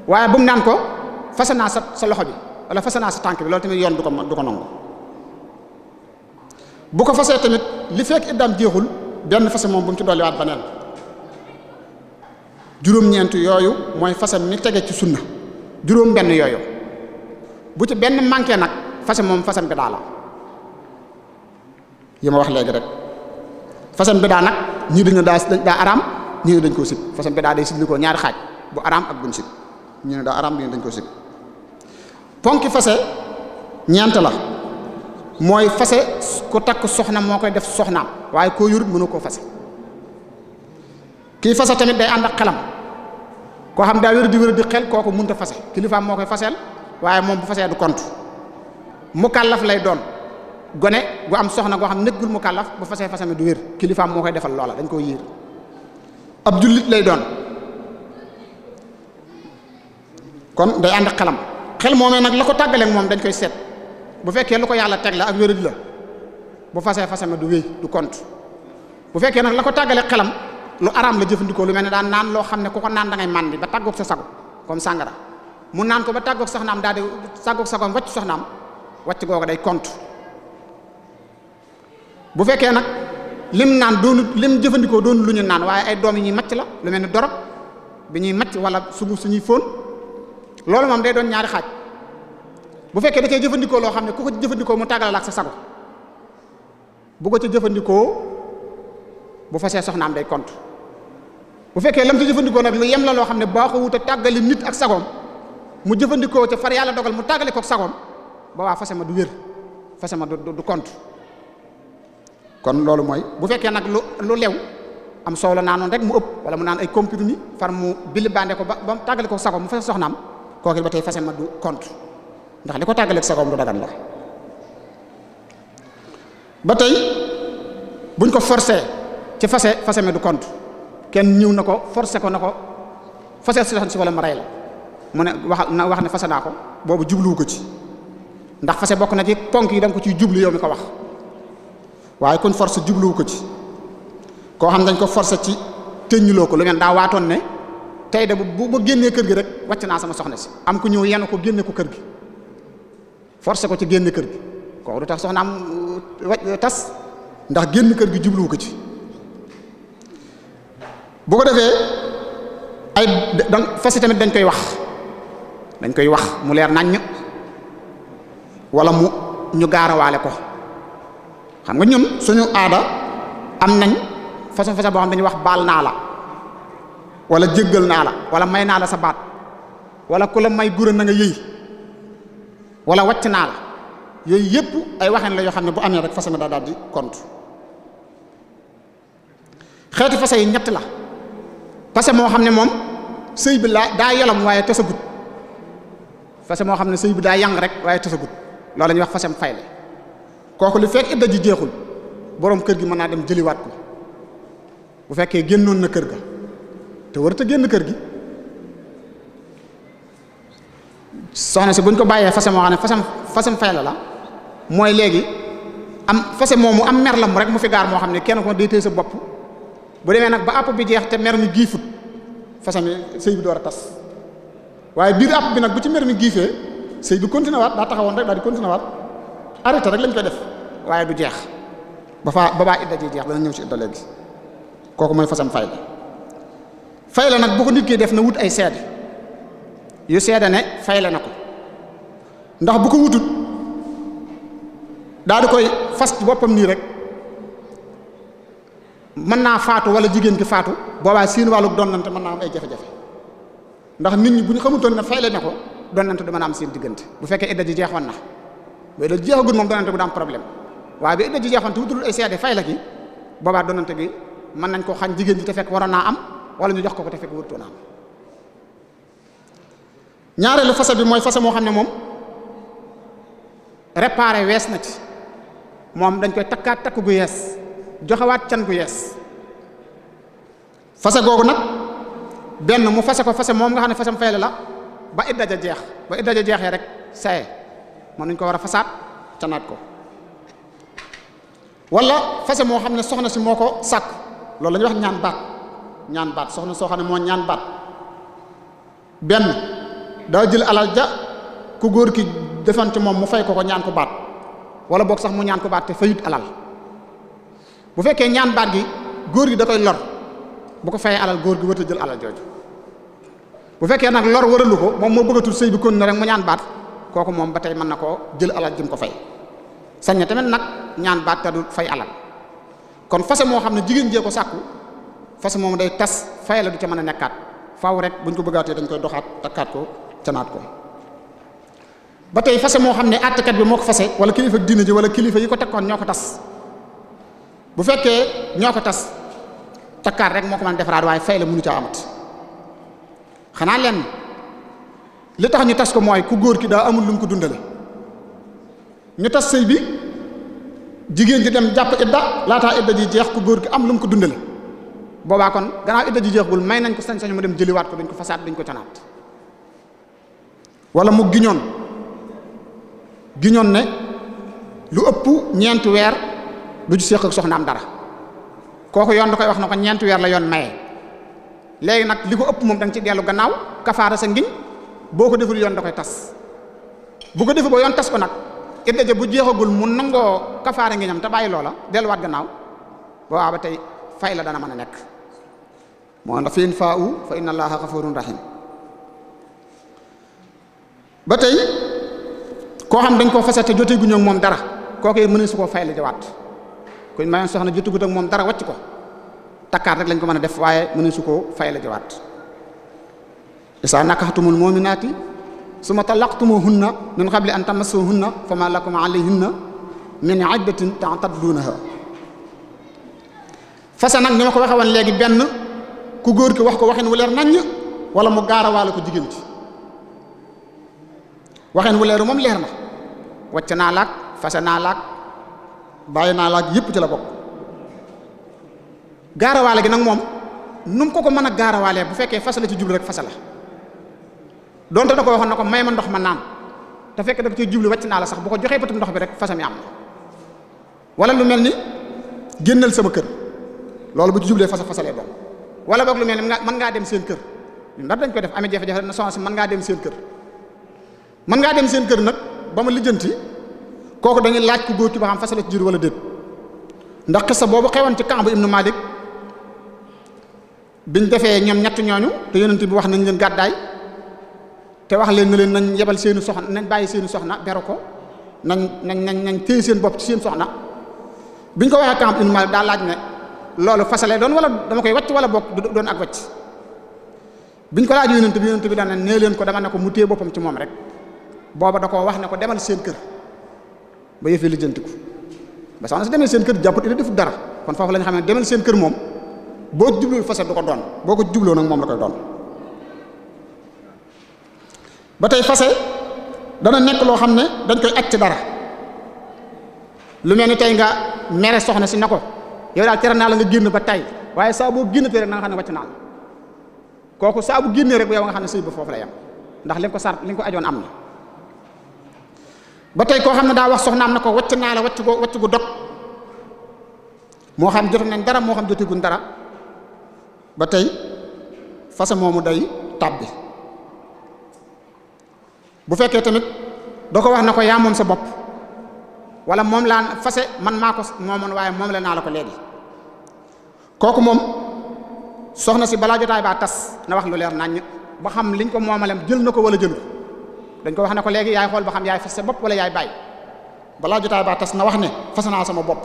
waaye bu mu naan ko fase naa sa loxo bi wala fase naa sa tànk bi loolu tamit yoon du ko nangu. bu ko fasee tamit li fekk iddaam jeexul benn fase moom bu mu ci dolliwaat beneen. juróom-ñeent yooyu mooy fase mi tege ci sunna juróom benn yooyu bu ci benn manqué nag fase moom fasam bidaa la yi ma wax léegi rek. fasam bidaa nag ñii dañu daa araam ñii dañ koo sib fasam bidaa day sib li ko ñaari xaaj bu araam ak buñ sib ñu ne daa araam ñii dañ koo sib. ponki fase ñeent la mooy fase ku takk soxna moo koy def soxnaam waaye koo yurut mënu koo fase. kii fase tamit day ànd ak xelam koo xam daa wér di xel kooku mënut a fase kilifaam moo koy faseel waaye moom bu fasee du compte. mukallaf lay doon gone gu am soxna goo xam nekkul mukallaf bu fasee fase mi du wér kilifaam moo koy defal loola dañ koy yiir. ab jullit lay doon kon day ànd ak xelam xel moomee nag la ko tàggaleeg moom dañ koy seet bu fekkee lu ko yàlla teg la ak wéradi la bu fasee fase mi du wéy du compte. bu fekkee nag la ko tàggaleeg xelam lu araam la jëfandikoo lu mel ne daan naan loo xam ne ku ko naan da ngay màndi ba tàggoog sa sago comme sàngara mu naan ko ba tàggoog soxnaam daal di tàggoog sagoom wàcc soxnaam wàcc googu day compte. bu fekkee nag lim naan lim jëfandikoo doonu lu ñu naan waaye ay doom yi ñuy macc la lu mel ni dorog bi ñuy macc wala sunguf suñuy fóon loolu moom day doon ñaari xaaj. bu fekkee da cee jëfandikoo loo xam ne ku ko jëfandikoo mu tàggal ak sa sago bu ko ca jëfandikoo bu fasee soxnaam day compte. bu fekkee lam ci jëfandikoo nag lu yem la loo xam ne baaxoo wut a tàggali nit ak sagoom mu jëfandikoo ca far yàlla dogal mu tàggale ko ak sagoom ba waa fase ma du wér fase ma du compte. kon loolu mooy bu fekkee nag lu lew am soow la naanoon rek mu ëpp wala mu naan ay comprimés far mu bili bande ko ba mu tàggale ko sagoom mu fase soxnaam kooku ba tey fase ma du compte ndax li ko tàggale ak sagoom du dagan la. ba tey buñ ko forcé ci fase ma du compte kenn ñëw na ko forcé ko na ko fase soxna si wala ma rey la mu ne wax ne fase naa ko boobu jubluwu ko ci ndax fase bokk na ci ponk yi da nga ko ciy jublu yow mi ko wax waaye kon force jubluwu ko ci. koo xam dañ ko forcé ci tëññuloo ko lu mel daa waatoon ne tey de bu ma génnee kër gi rek wàcc naa sama soxna si am ku ñëw yenn ko génne ko kër gi forcé ko ci génne kër gi kooku du tax soxnaam tas ndax génn kër gi jubluwu ko ci. bu ko defee ay fase tamit dañ koy wax mu leer naññ wala ñu gaarawaale ko. xam nga ñun suñu aada am nañ façon boo xam dañuy wax baal naa la wala jéggal naa la wala may naa la sa baat wala ku la may gura na nga yëy wala wàcc naa la yooyu yëpp ay waxeen la yoo xam ne bu amee rek fase mi daal di compte. xeeti fase yi ñett la fase moo xam ne moom sëy bi daa yolam waaye tasagut fase moo xam ne sëy bi daa yang rek waaye tasagut loolu la ñuy wax fasem fayle kooku li fekk idda ji jeexul boroom kër gi mën naa dem jëliwaat ko bu fekkee génnoon na kër ga te warut a génn kër gi soxna si buñ ko bàyyee fase moo xam ne fasem fay la mooy léegi am fase moomu am mer la mu rek mu fi gaar moo xam ne kenn ko day téye sa bopp bu demee nag ba àpp bi jeex te mer mi giifut fase mi sëy bi door a tas waaye biir àpp bi nag bu ci mer mi giifee sëy bi continué waat daa taxawoon rek daal di continué waat arrêté rek lañ koy def waaye du jeex ba baa idda ji jeex dana ñëw ci idda léegi kooku mooy fasam fay la nag bu ko nit ki def na wut ay seede yu seede ne fayle na ko ndax bu ko wutut daal di koy fas ci boppam nii rek mën naa faatu wala jigéen ki faatu boobaa seen wàllu donnante mën naa am ay jafe-jafe ndax nit ñi bu ñu xamutoon ne fayle na ko donnante du mën a am seen diggante bu fekkee idda ji jeexoon na mais da jeexagul moom donante bu da am problème waaye bi idda ji jeexoon te wutul ay seede fay la ki boobaa donante gi mën nañ koo xañ jigéen ji te fekk waroon naa am wala ñu jox ko te fekk wutoon am. ñaareelu fase bi mooy fase moo xam ne moom réparé wees na ci moom dañ koy takkaat takk gu yees joxewaat can gu yees fase googu nag benn mu fase ko fase moom nga xam ne fasam fay la ba idda ja jeex ba idda ja jeexee rek saye moom nañ ko war a fasaat canaat ko wala fase moo xam ne soxna si moo ko sàkk loolu la ñuy wax ñaan baat soxna soo xam ne moo ñaan baat benn daa jël alal ja ku góor ki defante moom mu fay ko ñaan ko baat wala boog sax mu ñaan ko baat te fayut alal bu fekkee ñaan baat gi góor gi da koy lor bu ko fayee alal góor gi wërta jël alal jooju bu fekkee nag lor waralu ko moom moo bëggatul sëy bi kon na rek mu ñaan baat kooku moom ba tey mën na koo jël alal jëm ko fay sañ na tamit nag ñaan baat te du fay alal kon fase moo xam ne jigéen jee ko sàkku fase moom day tas fay la du ca mën a nekkaat faaw rek buñ ko bëggaatee dañ koy doxaat takkaat ko canaat ko ba tey fase moo xam ne àttekat bi moo ko fase wala kilifa diina ji wala kilifa yi ko tekkoon ñoo ko tas bu fekkee ñoo ko tas takkaat rek moo ko mën a defaraat waaye fay la mënu caa amat xanaa leen li tax ñu tas ko mooy ku góor ki daa amul lu mu ko dundale ñu tas sëy bi jigéen ji dem jàpp idda laataa idda ji jeex ku góor ki am lu mu ko dundale boobaa kon gannaaw idda ji jeexagul may nañ ko sañ-sañu mu dem jëliwaat ko duñ ko fasaat duñ ko canaat wala mu giñoon ne lu ëpp ñeenti weer du ci séq ak soxnaam dara kooku yoon da koy wax na ko ñeenti weer la yoon maye léegi nag li ko ëpp moom da nga ci dellu gannaaw kafaara sa ngiñ boo ko deful yoon da koy tas bu ko defu ba yoon tas ko nag idda ja bu jeexagul mu nangoo kafaara ngiñam te bàyyi loola delluwaat gannaaw boobaa ba tey fay la dana mën a nekk moo ndax fiin faa u fa inna allaha ghafurun rahim ba tey koo xam dañ koo fase te jotee gu ñëw moom dara kooku mënees su koo fay la jawaat kuñ mayoon soxna jotugut ak moom dara wàcc ko takkaat rek lañ ko mën a def waaye mënees su koo fay la jawaat isa nakaxtumul mu'minaati summa talaqtumuhunna min qabli an tamassuhunna fama lakum alayhinna min iddatin ta'taddunaha fase nag ni ma ko waxee woon léegi benn ku góor ki wax ko waxin wu leer naññ wala mu gaarawaale ko jigéen ci waxeen wu leeru moom leer na wàcc naa laag fase naa laag bàyyi naa laag yépp ci la bokk gaarawaale gi nag moom nu mu ko mën a gaarawaalee bu fekkee fase la ci jublu rek fase la donte da ko waxoon na ko may ma ndox ma naan te fekk da ko ciy jublu wàcc naa la sax bu ko joxee pëtum ndox bi rek fase mi am wala lu mel ni génnal sama kër loolu bu ci jublee fasalee doon wala boog lu mel ni mën ngaa dem seen kër ñun dañ koy def amee jafe-jafe na soxna si mën ngaa dem seen kër mën ngaa dem seen kër nag ba ma lijjanti kooku dañuy laaj ku góor ki ba xam fasale ci jur wala déet ndax xissa boobu xewoon ci Kaab ibnu Malik biñ defee ñoom ñett ñooñu te yonent bi wax nañ leen gàddaay te wax leen ne leen nañ yebal seeni soxna nañ bàyyi seeni soxna beru ko nañ téye seen bopp ci seen soxna biñ ko waxee Kaab ibnu Malik daa laaj ne loolu fasale doon wala dama koy wàcc wala bokk doon ak wàcc biñ ko laaj yonent bi daan ne nee leen ko dama ne ko mu téye boppam ci moom rek booba da koo wax ne ko demal seen kër ba yëfee lijjantiku ba soxna si demee seen kër jàpput ida defut dara kon foofu la ñu xam ne demal seen kër moom boo jubloo fase du ko doon boo ko jubloo nag moom la koy doon ba tey fase dana nekk loo xam ne dañ koy aj ci dara lu mel ni tey nga mere soxna si na ko yow daal tere naa la nga génn ba tey waaye saa boo génnatee rek na nga xam ne wàcc naa la kooku saa bu génnee rek bu yow nga xam ne sëy ba foofu la yam ndax li nga ko ajoon am na ba tey koo xam ne daa wax soxnaam na ko wàcc naa la wàcc gu dog moo xam jotu nañ dara moo xam joteguñ dara ba tey fase moomu day tàbbi bu fekkee tamit doo ko wax na ko yaa moom sa bopp wala moom laa fase man maa ko moomoon waaye moom la naa la ko léegi kooku moom soxna si balaa jotaay baa tas na wax lu leer naññ ba xam liñ ko moomalem jël na ko wala jëlu dañ ko wax ne ko léegi yaay xool ba xam yaay fas sa bopp wala yaay bàyyi balaa jotaay baa tas na wax ne fas naa sama bopp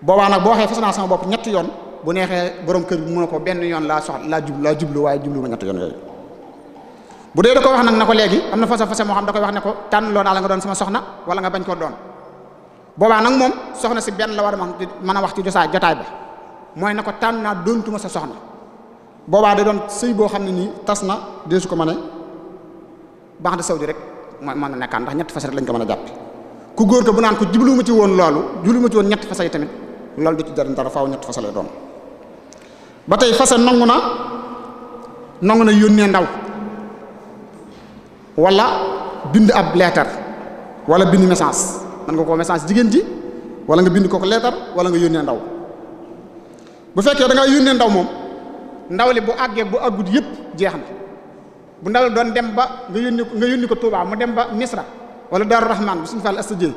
boobaa nag boo waxee fas naa sama bopp ñetti yoon bu neexee borom kër bi mu ne ko benn yoon laa jublu waaye jublu ma ñetti yoon yooyu bu dee da ko wax nag na ko léegi am na fase moo xam da koy wax ne ko tànn loo naa la nga doon sama soxna wala nga bañ koo doon boobaa nag moom soxna si benn la war a mën a wax ci jotaay ba mooy na ko tànn naa doontuma sa soxna boobaa da doon sëy boo xam ne nii tas na deesu ko mën a baax de sawdi rek mooy mën na nekkaan ndax ñetti fase rek lañ ko mën a jàppe ku góor ko bu naan ko jubluwuma ci woon loolu jubluwuma ci woon ñetti fase yi tamit loolu du ci jariñ dara faaw ñetti fase lay doon ba tey fase nangu na yónnee ndaw wala bind ab leetar wala bind message man nga ko message jigéen ji wala nga bind ko leetar wala nga yónnee ndaw bu fekkee da nga yónnee ndaw moom ndaw li bu àggee bu àggut yëpp jeex na bu ndaw li doon dem ba nga yónni ko Touba mu dem ba Misra wala Daaru Rahman bu suñu Fall asta Dieye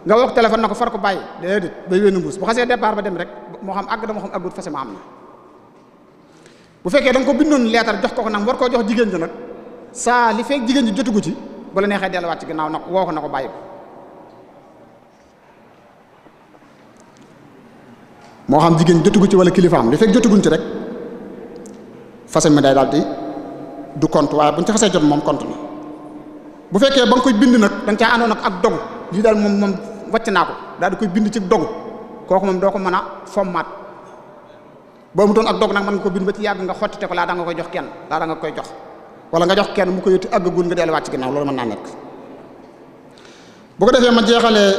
nga wax téléphone na ko far ko bàyyi déedéet bay yónni mbuus bu xasee départ ba dem rek moo xam àgg da moo xam àggut fase ma am na bu fekkee da nga ko bindoon leetar jox ko nag war koo jox jigéen ji nag saa li fekk jigéen ji jotugu ci bu la neexee delluwaat ci ginnaaw nag woo ko na ko bàyyi ko moo xam jigéen jotugu ci wala kilifaam li fekk jotuguñ ci rek fase mi day daal di du compte waaye buñ ci xasee jot moom compte na bu fekkee ba nga koy bind nag da nga caa àndoon ak dogu lii daal moom wàcc naa ko daal di koy bind ci dogu kooku moom doo ko mën a fommaat boo mu doon ak dog nag mën nga ko bind ba ci yàgg nga xottite ko laa da nga koy jox kenn laa da nga koy jox wala nga jox kenn mu ko yëtti àggagul nga delluwaat ci ginnaaw loolu mën naa nekk bu ko defee ma jeexalee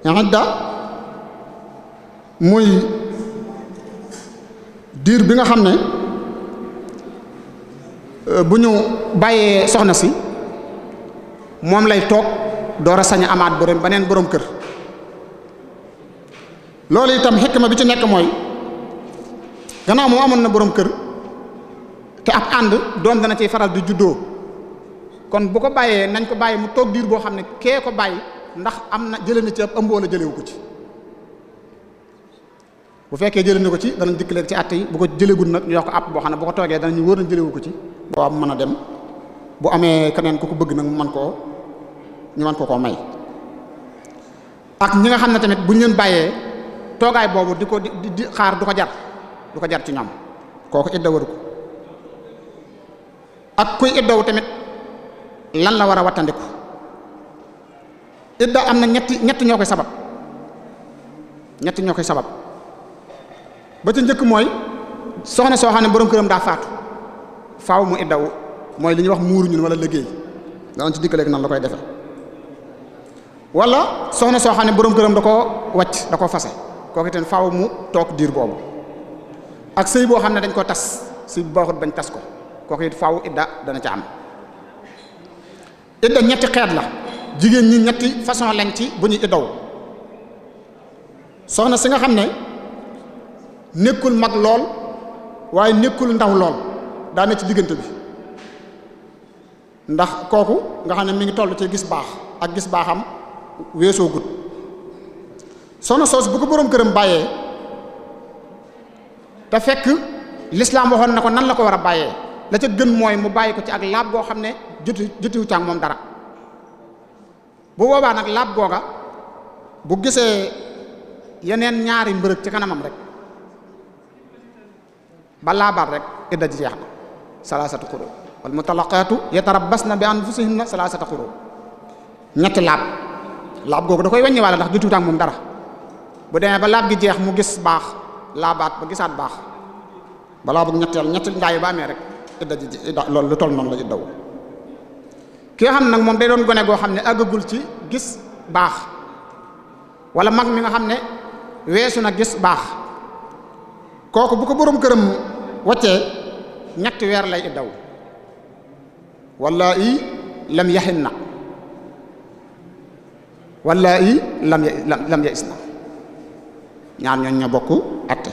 idda muy diir bi nga xam ne bu ñu bàyyee soxna si moom lay toog door a sañ a amaat beneen borom kër loolu itam xikma bi ci nekk mooy gannaaw moom amoon na borom kër te ab ànd doom dana ciy faral di juddoo kon bu ko bàyyee nañ ko bàyyi mu toog diir boo xam ne kee ko bàyyi ndax am na jëlee na ci ab ëmb wala jëlewu ko ci bu fekkee jëlee na ko ci danañ dikk léegi ci àtte yi bu ko jëlegul nag ñu jox ko àpp boo xam ne bu ko toogee danañu wóor na jëlewu ko ci boo am mën a dem bu amee keneen ku ko bëgg nag ñu mën koo may ak ñi nga xam ne tamit buñ leen bàyyee toogaay boobu di ko di xaar du ko jar ci ñoom kooku idda waru ko ak kuy iddawu tamit lan la war a wattandiku idda am na ñetti ñoo koy sabab ba ci njëkk mooy soxna soo xam ne borom këram daa faatu faaw mu iddawu mooy li ñuy wax muuru ñun wala liggéey danañ ci dikk léegi nan la koy defe wala soxna soo xam ne borom këram da koo wàcc da koo fase kooku itam faaw mu toog diir boobu ak sëy boo xam ne dañ ko tas sëy bu baaxut bañ tas ko kooku it faaw idda dana ca am idda ñetti xeet la jigéen ñi ñetti façon lañ ci bu ñuy iddaw soxna si nga xam ne nekkul mag lool waaye nekkul ndaw lool daa ne ci diggante bi ndax kooku nga xam ne mi ngi toll ci gis baax ak gis baaxam weesoo gut soxna soos bu ko boroom këram bàyyee te fekk lislaam waxoon na ko nan la ko war a bàyyee la ca gën mooy mu bàyyi ko ci ak laab goo xam ne jotiwu ci ak moom dara bu boobaa nag laab googa bu gisee yeneen ñaari mbërëg ci kanamam rek ba laabaat rek idda ji jeex na salaasatu quru wal mutalaqaatu yatarabbasna bi anfusihinna salaasata quru ñetti laab googu da koy wàññi waale ndax jotiwu ak moom dara bu demee ba laab gi jeex mu gis baax laabaat ba gisaat baax balaa bëgg ñetti ndaay ba amee rek idda loolu lu toll noonu la iddaw ki nga xam ne nag moom day doon gone goo xam ne àggagul ci gis baax wala mag mi nga xam ne weesu na gis baax kooku bu ko boroom këram waccee ñetti weer lay iddaw walla i lam yaxin na walla i lam ya is na ñaar ñooñ ña bokk atte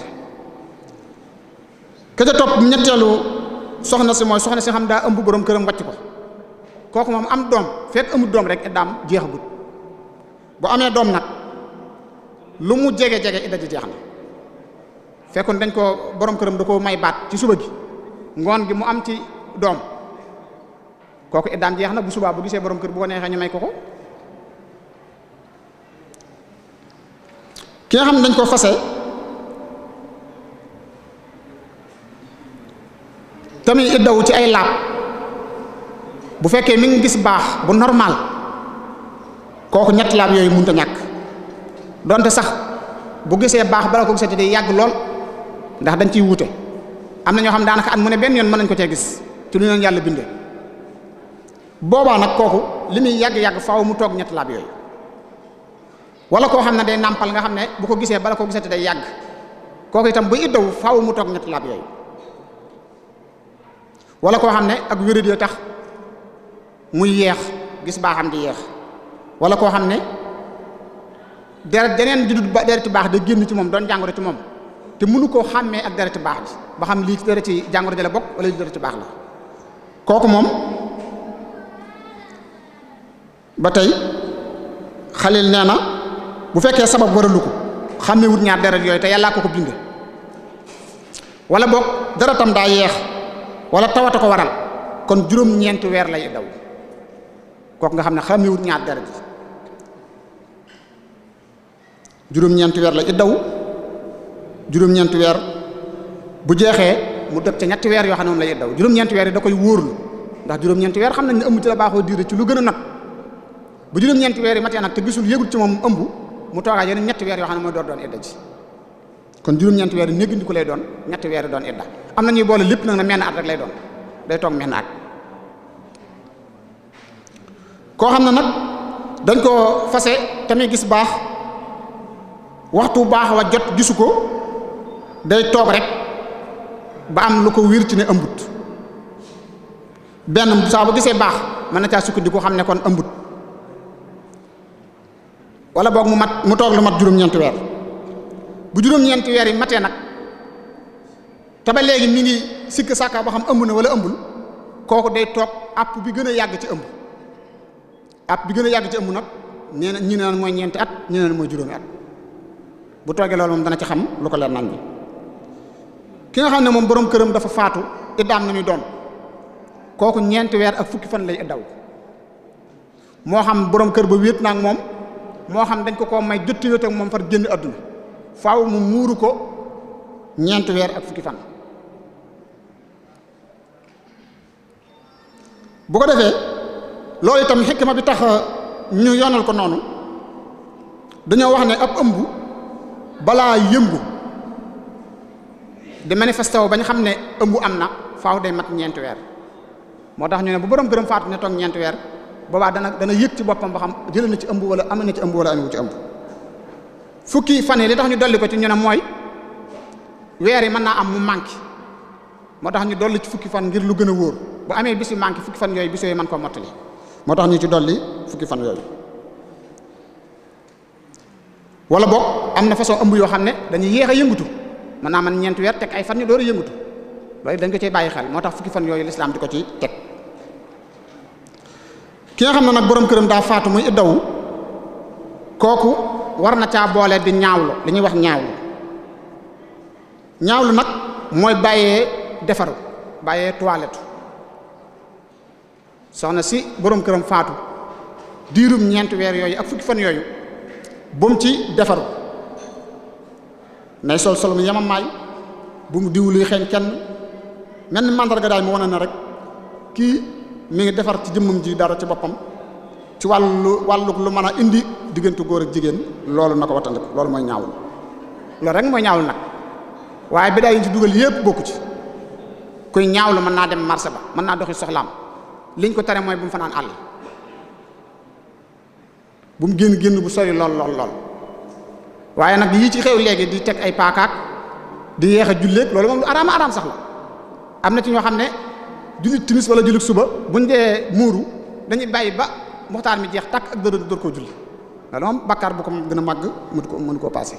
ke ca topp ñetteelu soxna si mooy soxna si xam daa ëmb boroom këram wàcc ko kooku moom am doom fekk amul doom rek iddaam jeexagut bu amee doom nag lu mu jege idda ji jeex na fekkoon dañ ko boroom këram da ko may baat ci suba gi ngoon gi mu am ci doom kooku iddaam jeex na bu subaa bu gisee boroom kër bu ko neexee ñu may ko ki nga xam ne dañ ko fase tamit iddawu ci ay laab bu fekkee mi ngi gis baax bu normal kooku ñetti laab yooyu mënut a ñàkk donte sax bu gisee baax bala ko gisati day yàgg lool ndax dañ ciy wuute am na ñoo xam daanaka at mu ne benn yoon mën nañ ko cee gis ci lu leen yàlla bindee boobaa nag kooku li muy yàgg-yàgg faaw mu toog ñetti laab yooyu wala koo xam ne day nàmpal nga xam ne bu ko gisee bala ko gisati day yàgg kooku itam bu iddaw faaw mu toog ñetti laab yooyu wala koo xam ne ak wéréd tax muy yeex gis baaxam di yeex wala koo xam ne deret jeneen di dut dereti baax da génn ci moom doon jàngoro ci moom te mënu koo xàmmee ak dereti baax bi ba xam lii ci dereti jàngoro ja la bokk wala lii dereti baax la kooku moom ba tey Xalil nee na bu fekkee sabab waralu ko xàmmee wut ñaar deret yooyu te yàllaa ko binde wala boog deretam daa yeex wala tawata ko waral kon juróom-ñeenti weer lay daw kooku nga xam ne xàmmee wut ñaar deret yi juróom-ñeenti weer la iddaw juróom-ñeenti weer bu jeexee mu dëkk ca ñetti weer yoo xam ne moom la iddaw juróom-ñeenti weer yi da koy wóorlu ndax juróom-ñeenti weer xam nañ ne ëmb ci la baaxoo diire ci lu gën a nag bu juróom-ñeenti weer yi matee nag te gisul yëgul ci moom ëmb mu toogaa yeneen ñetti weer yoo xam ne mooy door doon idda ji kon juróom-ñeenti weer yi néggandiku lay doon ñetti weer yi doon idda am na ñuy boole lépp nag na menn at rek lay doon day toog menn at koo xam ne nag dañ koo fase tamit gis baax waxtu baax wa jot gisu ko day toog rek ba am lu ko wér ci ne ëmbut benn saa bu gisee baax mën na caa sukkandiku xam ne kon ëmbut wala boog mu toog lu mat juróom-ñeenti weer bu juróom-ñeenti weer yi matee nag te ba léegi mi ngi sikk sàkka ba xam ëmb na wala ëmbul kooku day toog àpp bi gën a yàgg ci ëmb àpp bi gën a yàgg ci ëmb nag nee na ñi naan mooy ñeenti at ñi naan mooy juróomi at bu toogee loolu moom dana ci xam lu ko leer nañ bi ki nga xam ne moom borom këram dafa faatu iddaam na muy doon kooku ñeenti weer ak fukki fan lay iddaw moo xam borom kër ba wéet na ak moom moo xam dañ ko may jotti wéet ak moom far génn àdduna faaw mu muuru ko ñeenti weer ak fukki fan bu ko defee loolu itam xikma bi tax ñu yoonal ko noonu dañoo wax ne ab ëmb balaa yëmbu di manifesté wu bañ xam ne ëmb am na faaw day mat ñeenti weer moo tax ñu ne bu borom gërëm faatu ne toog ñeenti weer boobaa dana yëg ci boppam ba xam jëlee na ci ëmb wala am na ci ëmb wala amewu ci ëmb fukki fan yi li tax ñu dolli ko ci ñu ne mooy weer yi mën naa am mu manqué moo tax ñu dolli ci fukki fan ngir lu gën a wóor bu amee bis yu manqué fukki fan yooyu bis yooyu mën koo mottali moo tax ñu ci dolli fukki fan yooyu wala boog am na façon ëmb yoo xam ne dañuy yéex a yëngutu mën naa man ñeenti weer teg ay fan ñu door a yëngutu loolu dañ ko cay bàyyi xel moo tax fukki fan yooyu lislaam di ko ci teg ki nga xam ne nag borom këram daa faatu muy iddawu kooku war na caa boole di ñaawlu li ñuy wax ñaawlu nag mooy bàyyee defaru bàyyee toilette soxna si borom këram faatu diirum ñeenti weer yooyu ak fukki fan yooyu bu mu ci defaru nay sol mu yamamaay bu mu diw luy xeeñ kenn mel ni mandarga daal mu wane na rek kii mi ngi defar ci jëmmam ji dara ci boppam ci wàllu lu mën a indi diggante góor ak jigéen loolu na ko wattandiku loolu mooy ñaawlu loolu rek mooy ñaawlu nag waaye bi daay yi ci dugal yépp bokku ci kuy ñaawlu mën naa dem marché ba mën naa doxi soxlaam liñ ko tere mooy bu mu fanaan àll bu mu génn bu sori lool waaye nag yii ci xew léegi di teg ay paakaak di yeex a julleeg loolu moom lu araam sax la am na ci ñoo xam ne jullit timis wala jullit suba buñ dee muuru dañuy bàyyi ba muxtaar mi jeex takk ak door koo julli loolu moom bakkaar bu ko gën a màgg mënu koo passé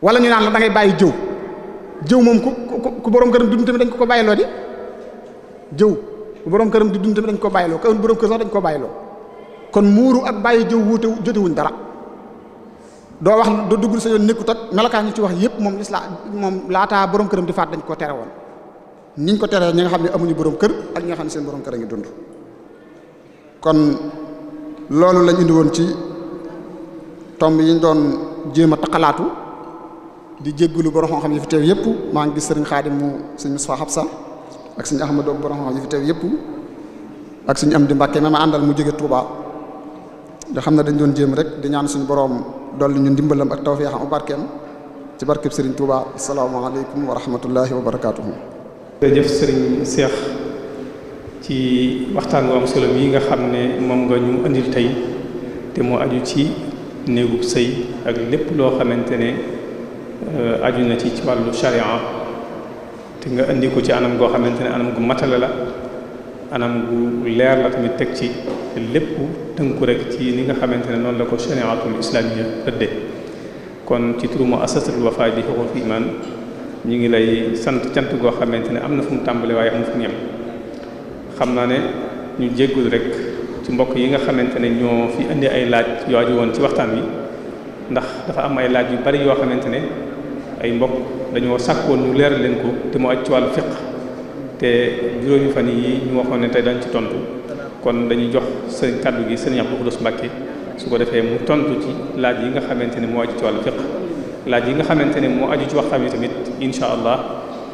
wala ñu naan la da ngay bàyyi jëw moom ku borom këram di dund tamit dañ ko bàyyiloo di jëw ku borom këram di dund tamit dañ ko bàyyiloo ka borom kër sax dañ ko bàyyiloo kon muuru ak bàyyi jëw wuute jotewuñ dara doo wax doo duggul sa yoon nekkut ak melokaan ñu ci wax yépp moom moom laataa borom këram di faat dañ ko tere woon niñ ko teree ñi nga xam ne amuñu borom kër ak ñi nga xam ne seen borom kër a ngi dund kon loolu lañ indi woon ci tomb yi ñu doon jéem a taqalaatu di jéggulu borom xam-xam yi fi teew yépp maa ngi gis sëriñ Xaadim mu sëriñ Mustafa Xabsa ak suñu Ahmadou borom yi fi teew yëpp ak suñu am di Mbàkke ma àndal mu jóge Touba nga xam ne dañ doon jéem rek di ñaan suñu borom dolli ñu ndimbalam ak tawfeexam ak barkeem ci barkeb Serigne Touba asalaamaaleykum wa rahmatullahi wa barakaatuhu. jërëjëf Serigne Cheikh ci waxtaan wu am solo yi nga xam ne moom nga ñu andil tey te moo aju ci néegub sëy ak lépp loo xamante ne aju na ci wàllu charia te nga indi ko ci anam goo xamante ne anam gu matale la anam gu leer la tamit teg ci lépp tënku rek ci ni nga xamante ne noonu la ko chariatul islamiyya rëdde kon ci turu muassasatul Wafa bi huququl iman ñu ngi lay sant cant goo xamante ne am na fu mu tàmbale waaye am na fu mu yem xam naa ne ñu jéggul rek ci mbokk yi nga xamante ne ñoo fi indi ay laaj yoo aju woon ci waxtaan wi ndax dafa am ay laaj yu bari yoo xamante ne ay mbokk dañoo sàkkoon ñu leeral leen ko te mu aju ci wàllu fiqh te juróomi fan yi ñu waxoon ne tey dañ ci tontu kon dañuy jox sëriñ kàddu gi sëriñ Abdou Khoudoss Mbacké su ko defee mu tontu ci laaj yi nga xamante ne moo aju ci wàllu fiqh laaj yi nga xamante ne moo aju ci waxtaan wi tamit insha allah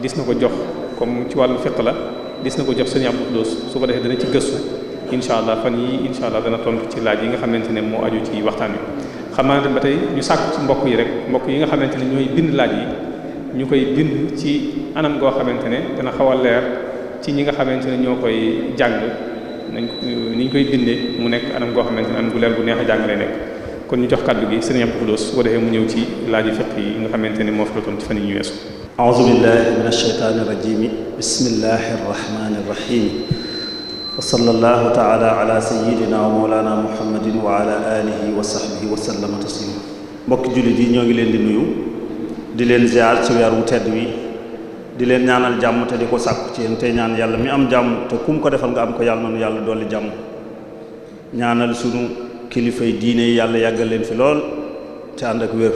dis na ko jox comme ci wàllu fiqh la dis na ko jox sëriñ Abdou Khoudoss su ko defee dana ci gëstu insha allah fan yi insha allah dana tontu ci laaj yi nga xamante ne moo aju ci waxtaan wi xam naa ne ba tey ñu sàkk ci mbokk yi rek mbokk yi nga xamante ne ñooy bind laaj yi ñu koy bind ci anam goo xamante ne dana xaw a leer ci ñi nga xamante ne ñoo koy jàng nañ ni ñu koy bindee mu nekk anam goo xamante ne anam gu leer bu neex a jàng lay nekk kon ñu jox kàddu gi sëriñ Abdou Khoudoss su ko defee mu ñëw ci laaji fiqh yi nga xamante ne moo fi doon ci fan yi ñu weesu. a'uuzu billahi minash shaytaanir rajiim bismillahir rahmaanir rahiim wa sallallahu ta'ala ala sayyidina wa mawlana muhammadin wa ala alihi wa sahbihi wa sallama taslima mbokki jullit yi ñoo ngi leen di nuyu di leen ziar ci weer wu tedd wi di leen ñaanal jàmm te di ko sàkku ci yéen te ñaan yàlla mi am jàmm te kum ko defal nga am ko yàlla noonu yàlla dolli jàmm ñaanal sunu kilifay diine yi yàlla yàggal leen fi lool te ànd ak wér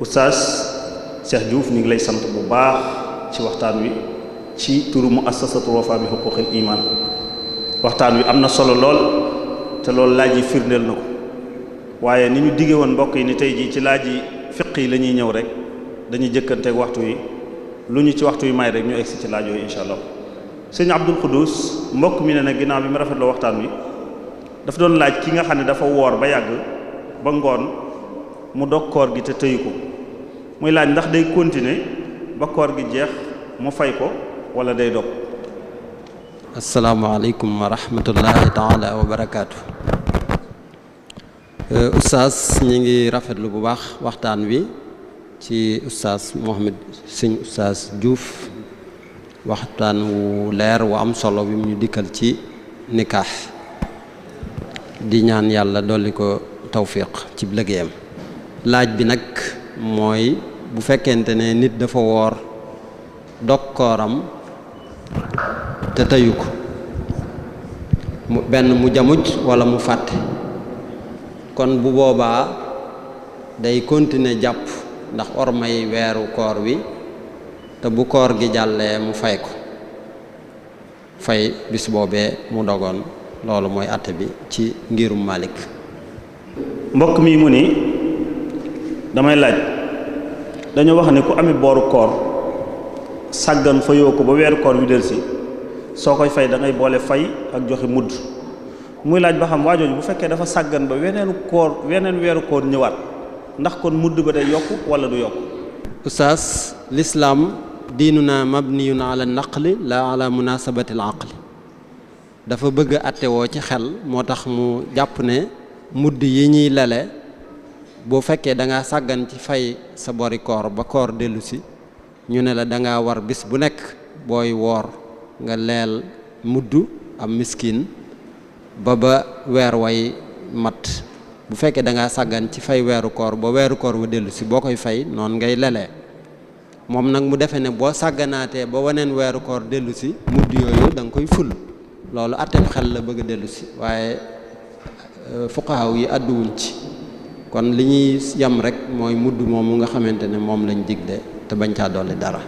oustaz Cheikh Diouf ñu ngi lay sant bu baax ci waxtaan wi ci turu muassasatul Wafa bi huquqil iman waxtaan wi am na solo lool te loolu laaj yi firndeel na ko waaye ni ñu digge woon mbokk yi ni tey jii ci laaj yi fiq yi la ñuy ñëw rek dañuy jëkkanteeg waxtu yi lu ñu ci waxtu yi may rek ñu egsi ci laaj yooyu insha allah sëñ Abdou Khoudoss mbokk mi ne nag ginnaaw bi mu rafetloo waxtaan wi daf doon laaj ki nga xam ne dafa woor ba yàgg ba ngoon mu dog koor gi te tëyu ko muy laaj ndax day continuer ba koor gi jeex mu fay ko wala day dog. asalaamaaleykum wa rahmatullahi taala wa barakaatu. Oustaz ñi ngi rafetlu bu baax waxtaan wi ci Oustaz Mohamed sëñ Oustaz Diouf waxtaan wu leer wu am solo bi mu ñu dikkal ci nikaax di ñaan yàlla dolli ko tawfiq ci liggéeyam. laaj bi nag mooy bu fekkente ne nit dafa woor dog kooram te teyu ko benn mu jamuj wala mu fàtte kon bu boobaa day continuer jàpp ndax ormay weeru koor wi te bu koor gi jàllee mu fay ko fay bis boobee mu dogoon loolu mooy àtte bi ci ngirum Malik. mbokk mi mu ni damay laaj dañoo wax ne ku amee booru koor sàggan fayoo ko ba weeru koor wi delsi soo koy fay da ngay boole fay ak joxe mudd muy laaj ba xam waajooju bu fekkee dafa sàggan ba weneen weeru koor ñëwaat ndax kon mudd ba day yokk wala du yokk. Oustaz l'islam diinuna mabniyun ala naqli la ala munasabati al aqli dafa bëgg a attewoo ci xel moo tax mu jàpp ne mudd yi ñuy lele boo fekkee da ngaa sàggan ci fay sa bori koor ba koor dellu si ñu ne la da ngaa war bis bu nekk booy woor nga leel mudd am miskin ba weer way mat bu fekkee da ngaa sàggan ci fay weeru koor ba weeru koor wa dellu si boo koy fay noonu ngay lelee moom nag mu defee ne boo sàgganaatee ba waneen weeru koor dellu si mudd yooyu da nga koy ful loolu atteem xel la bëgg a dellu si waaye fuqahaw yi àdduwuñ ci kon li ñuy yam rek mooy mudd moomu nga xamante ne moom lañ digle te bañ caa dolli dara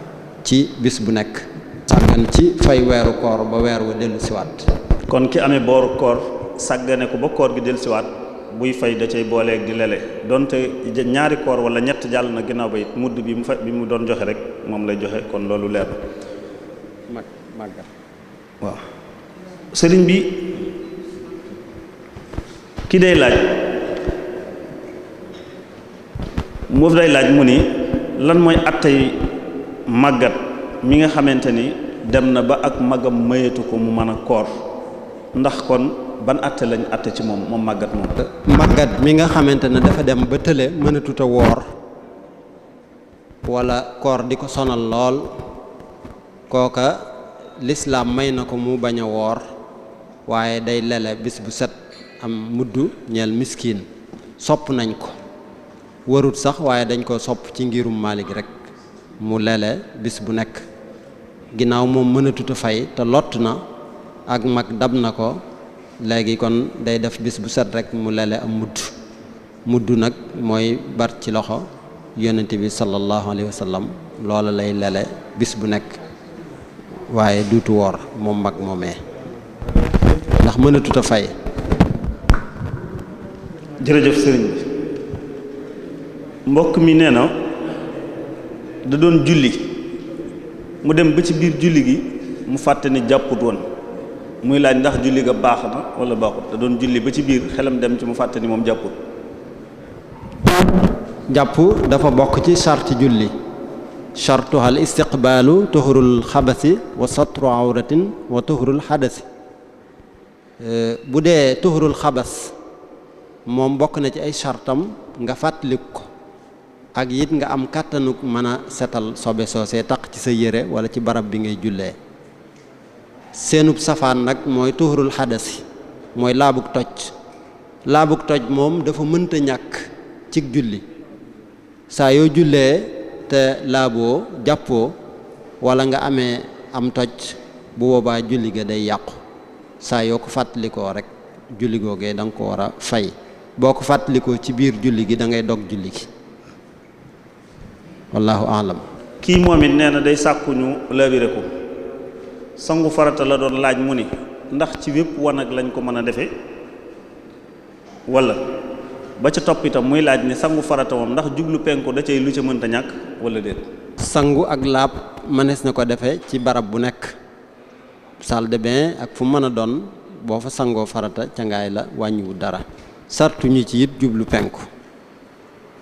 ci bis bu nekk sàggan ci fay weeru koor ba weer wa dellu siwaat kon ki amee booru koor sàggane ko ba koor gi dellu siwaat buy fay da cay booleeg di lele donte ñaari koor wala ñett jàll na ginnaaw ba it mudd bi mu doon joxe rek moom lay joxe kon loolu leer mag màggat. waaw sëriñ bi ki day laaj moof day laaj mu ni lan mooy attey màggat mi nga xamante ni dem na ba ak magam mayetu ko mu mën a koor ndax kon ban atte lañ atte ci moom màggat moom. màggat mi nga xamante ne dafa dem ba tële mënatut a woor wala koor di ko sonal lool kooka lislaam may na ko mu bañ a woor waaye day lele bis bu set am mudd ñeel miskin sopp nañ ko warut sax waaye dañ ko sopp ci ngirum Maalik rek mu lele bis bu nekk ginnaaw moom mënatut a fay te lott na ak mag dab na ko léegi kon day def bis bu set rek mu lele am mudd nag mooy bar ci loxo yonent bi sallallahu alayhi wa sallam loola lay lele bis bu nekk waaye duutu woor moom mag moomee ndax mënatut a fay. jërëjëf sëriñ bi mbokk mi nee na da doon julli mu dem ba ci biir julli gi mu fàtte ni jàpput woon muy laaj ndax julli ga baax na wala baaxut da doon julli ba ci biir xelam dem ci mu fàtte ni moom jàpput. jàpp dafa bokk ci sarti julli sartuhal istiqbaalu tuhurul xabasi wa satru awratin wa tuhurul xadasi bu dee tuhurul xabas moom bokk na ci ay sartam nga fàttaliku ko ak it nga am kàttanuk mën a setal sobe soosee taq ci sa yére wala ci barab bi ngay jullee seenub safaan nag mooy tuhurul xadasi mooy laabuk toj moom dafa mënta ñàkk cig julli saa yoo jullee te laaboo jàppoo wala nga amee am toj bu boobaa julli ga day yàqu saa yoo ko fàttalikoo rek julli googee da nga ko war a fay boo ko fàttalikoo ci biir julli gi da ngay dog julli gi wallahu alam. kii moom it nee na day sàkku ñu labiré ko sangu farata la doon laaj mu ni ndax ci wépp wanag lañ ko mën a defee wala ba ca topp itam muy laaj ni sangu farata moom ndax jublu penku da cay lu ca mënta ñàkk wala déet. sangu ak laab mënees na ko defee ci barab bu nekk salle de bain ak fu mën a doon boo fa sangoo farata ca ngaay la wàññiwu dara sartu ñu ci it jublu penku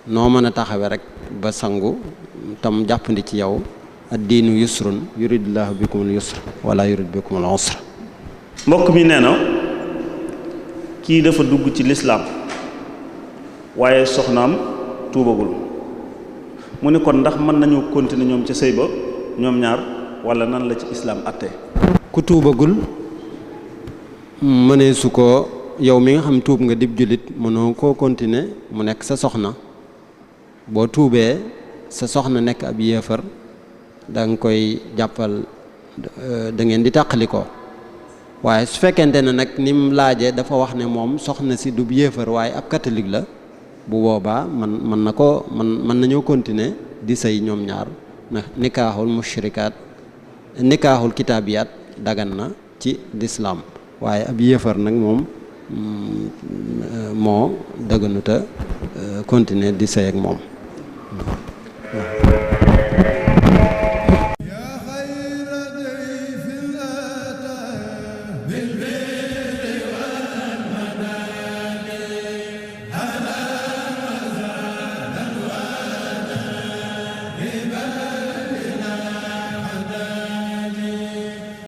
noo mën a taxawe rek ba sangu tam jàppandi ci yow ad-diinu yusrun yuridullahu bikumul yusra wala yurid bikumul usra. mbokk mi nee na kii dafa dugg ci lislaam waaye soxnaam tuubagul mu ne kon ndax mën nañu continuer ñoom ca sëy ba ñoom ñaar wala nan la ci islaam atte. ku tuubagul mënee su ko yow mi nga xam tuub nga dib jullit mënoo koo continuer mu nekk sa soxna boo tuubee sa soxna nekk ab yéefar da nga koy jàppal da ngeen di tàqali ko waaye su fekkente ne nag ni mu laajee dafa wax ne moom soxna si du yéefar waaye ab catholique la bu boobaa mën nañoo continuer di sëy ñoom ñaar ndax nikaaxul kitaabiyaat dagan na ci lislaam waaye ab yéefar nag moom moo daganuta continuer di sëy ak moom.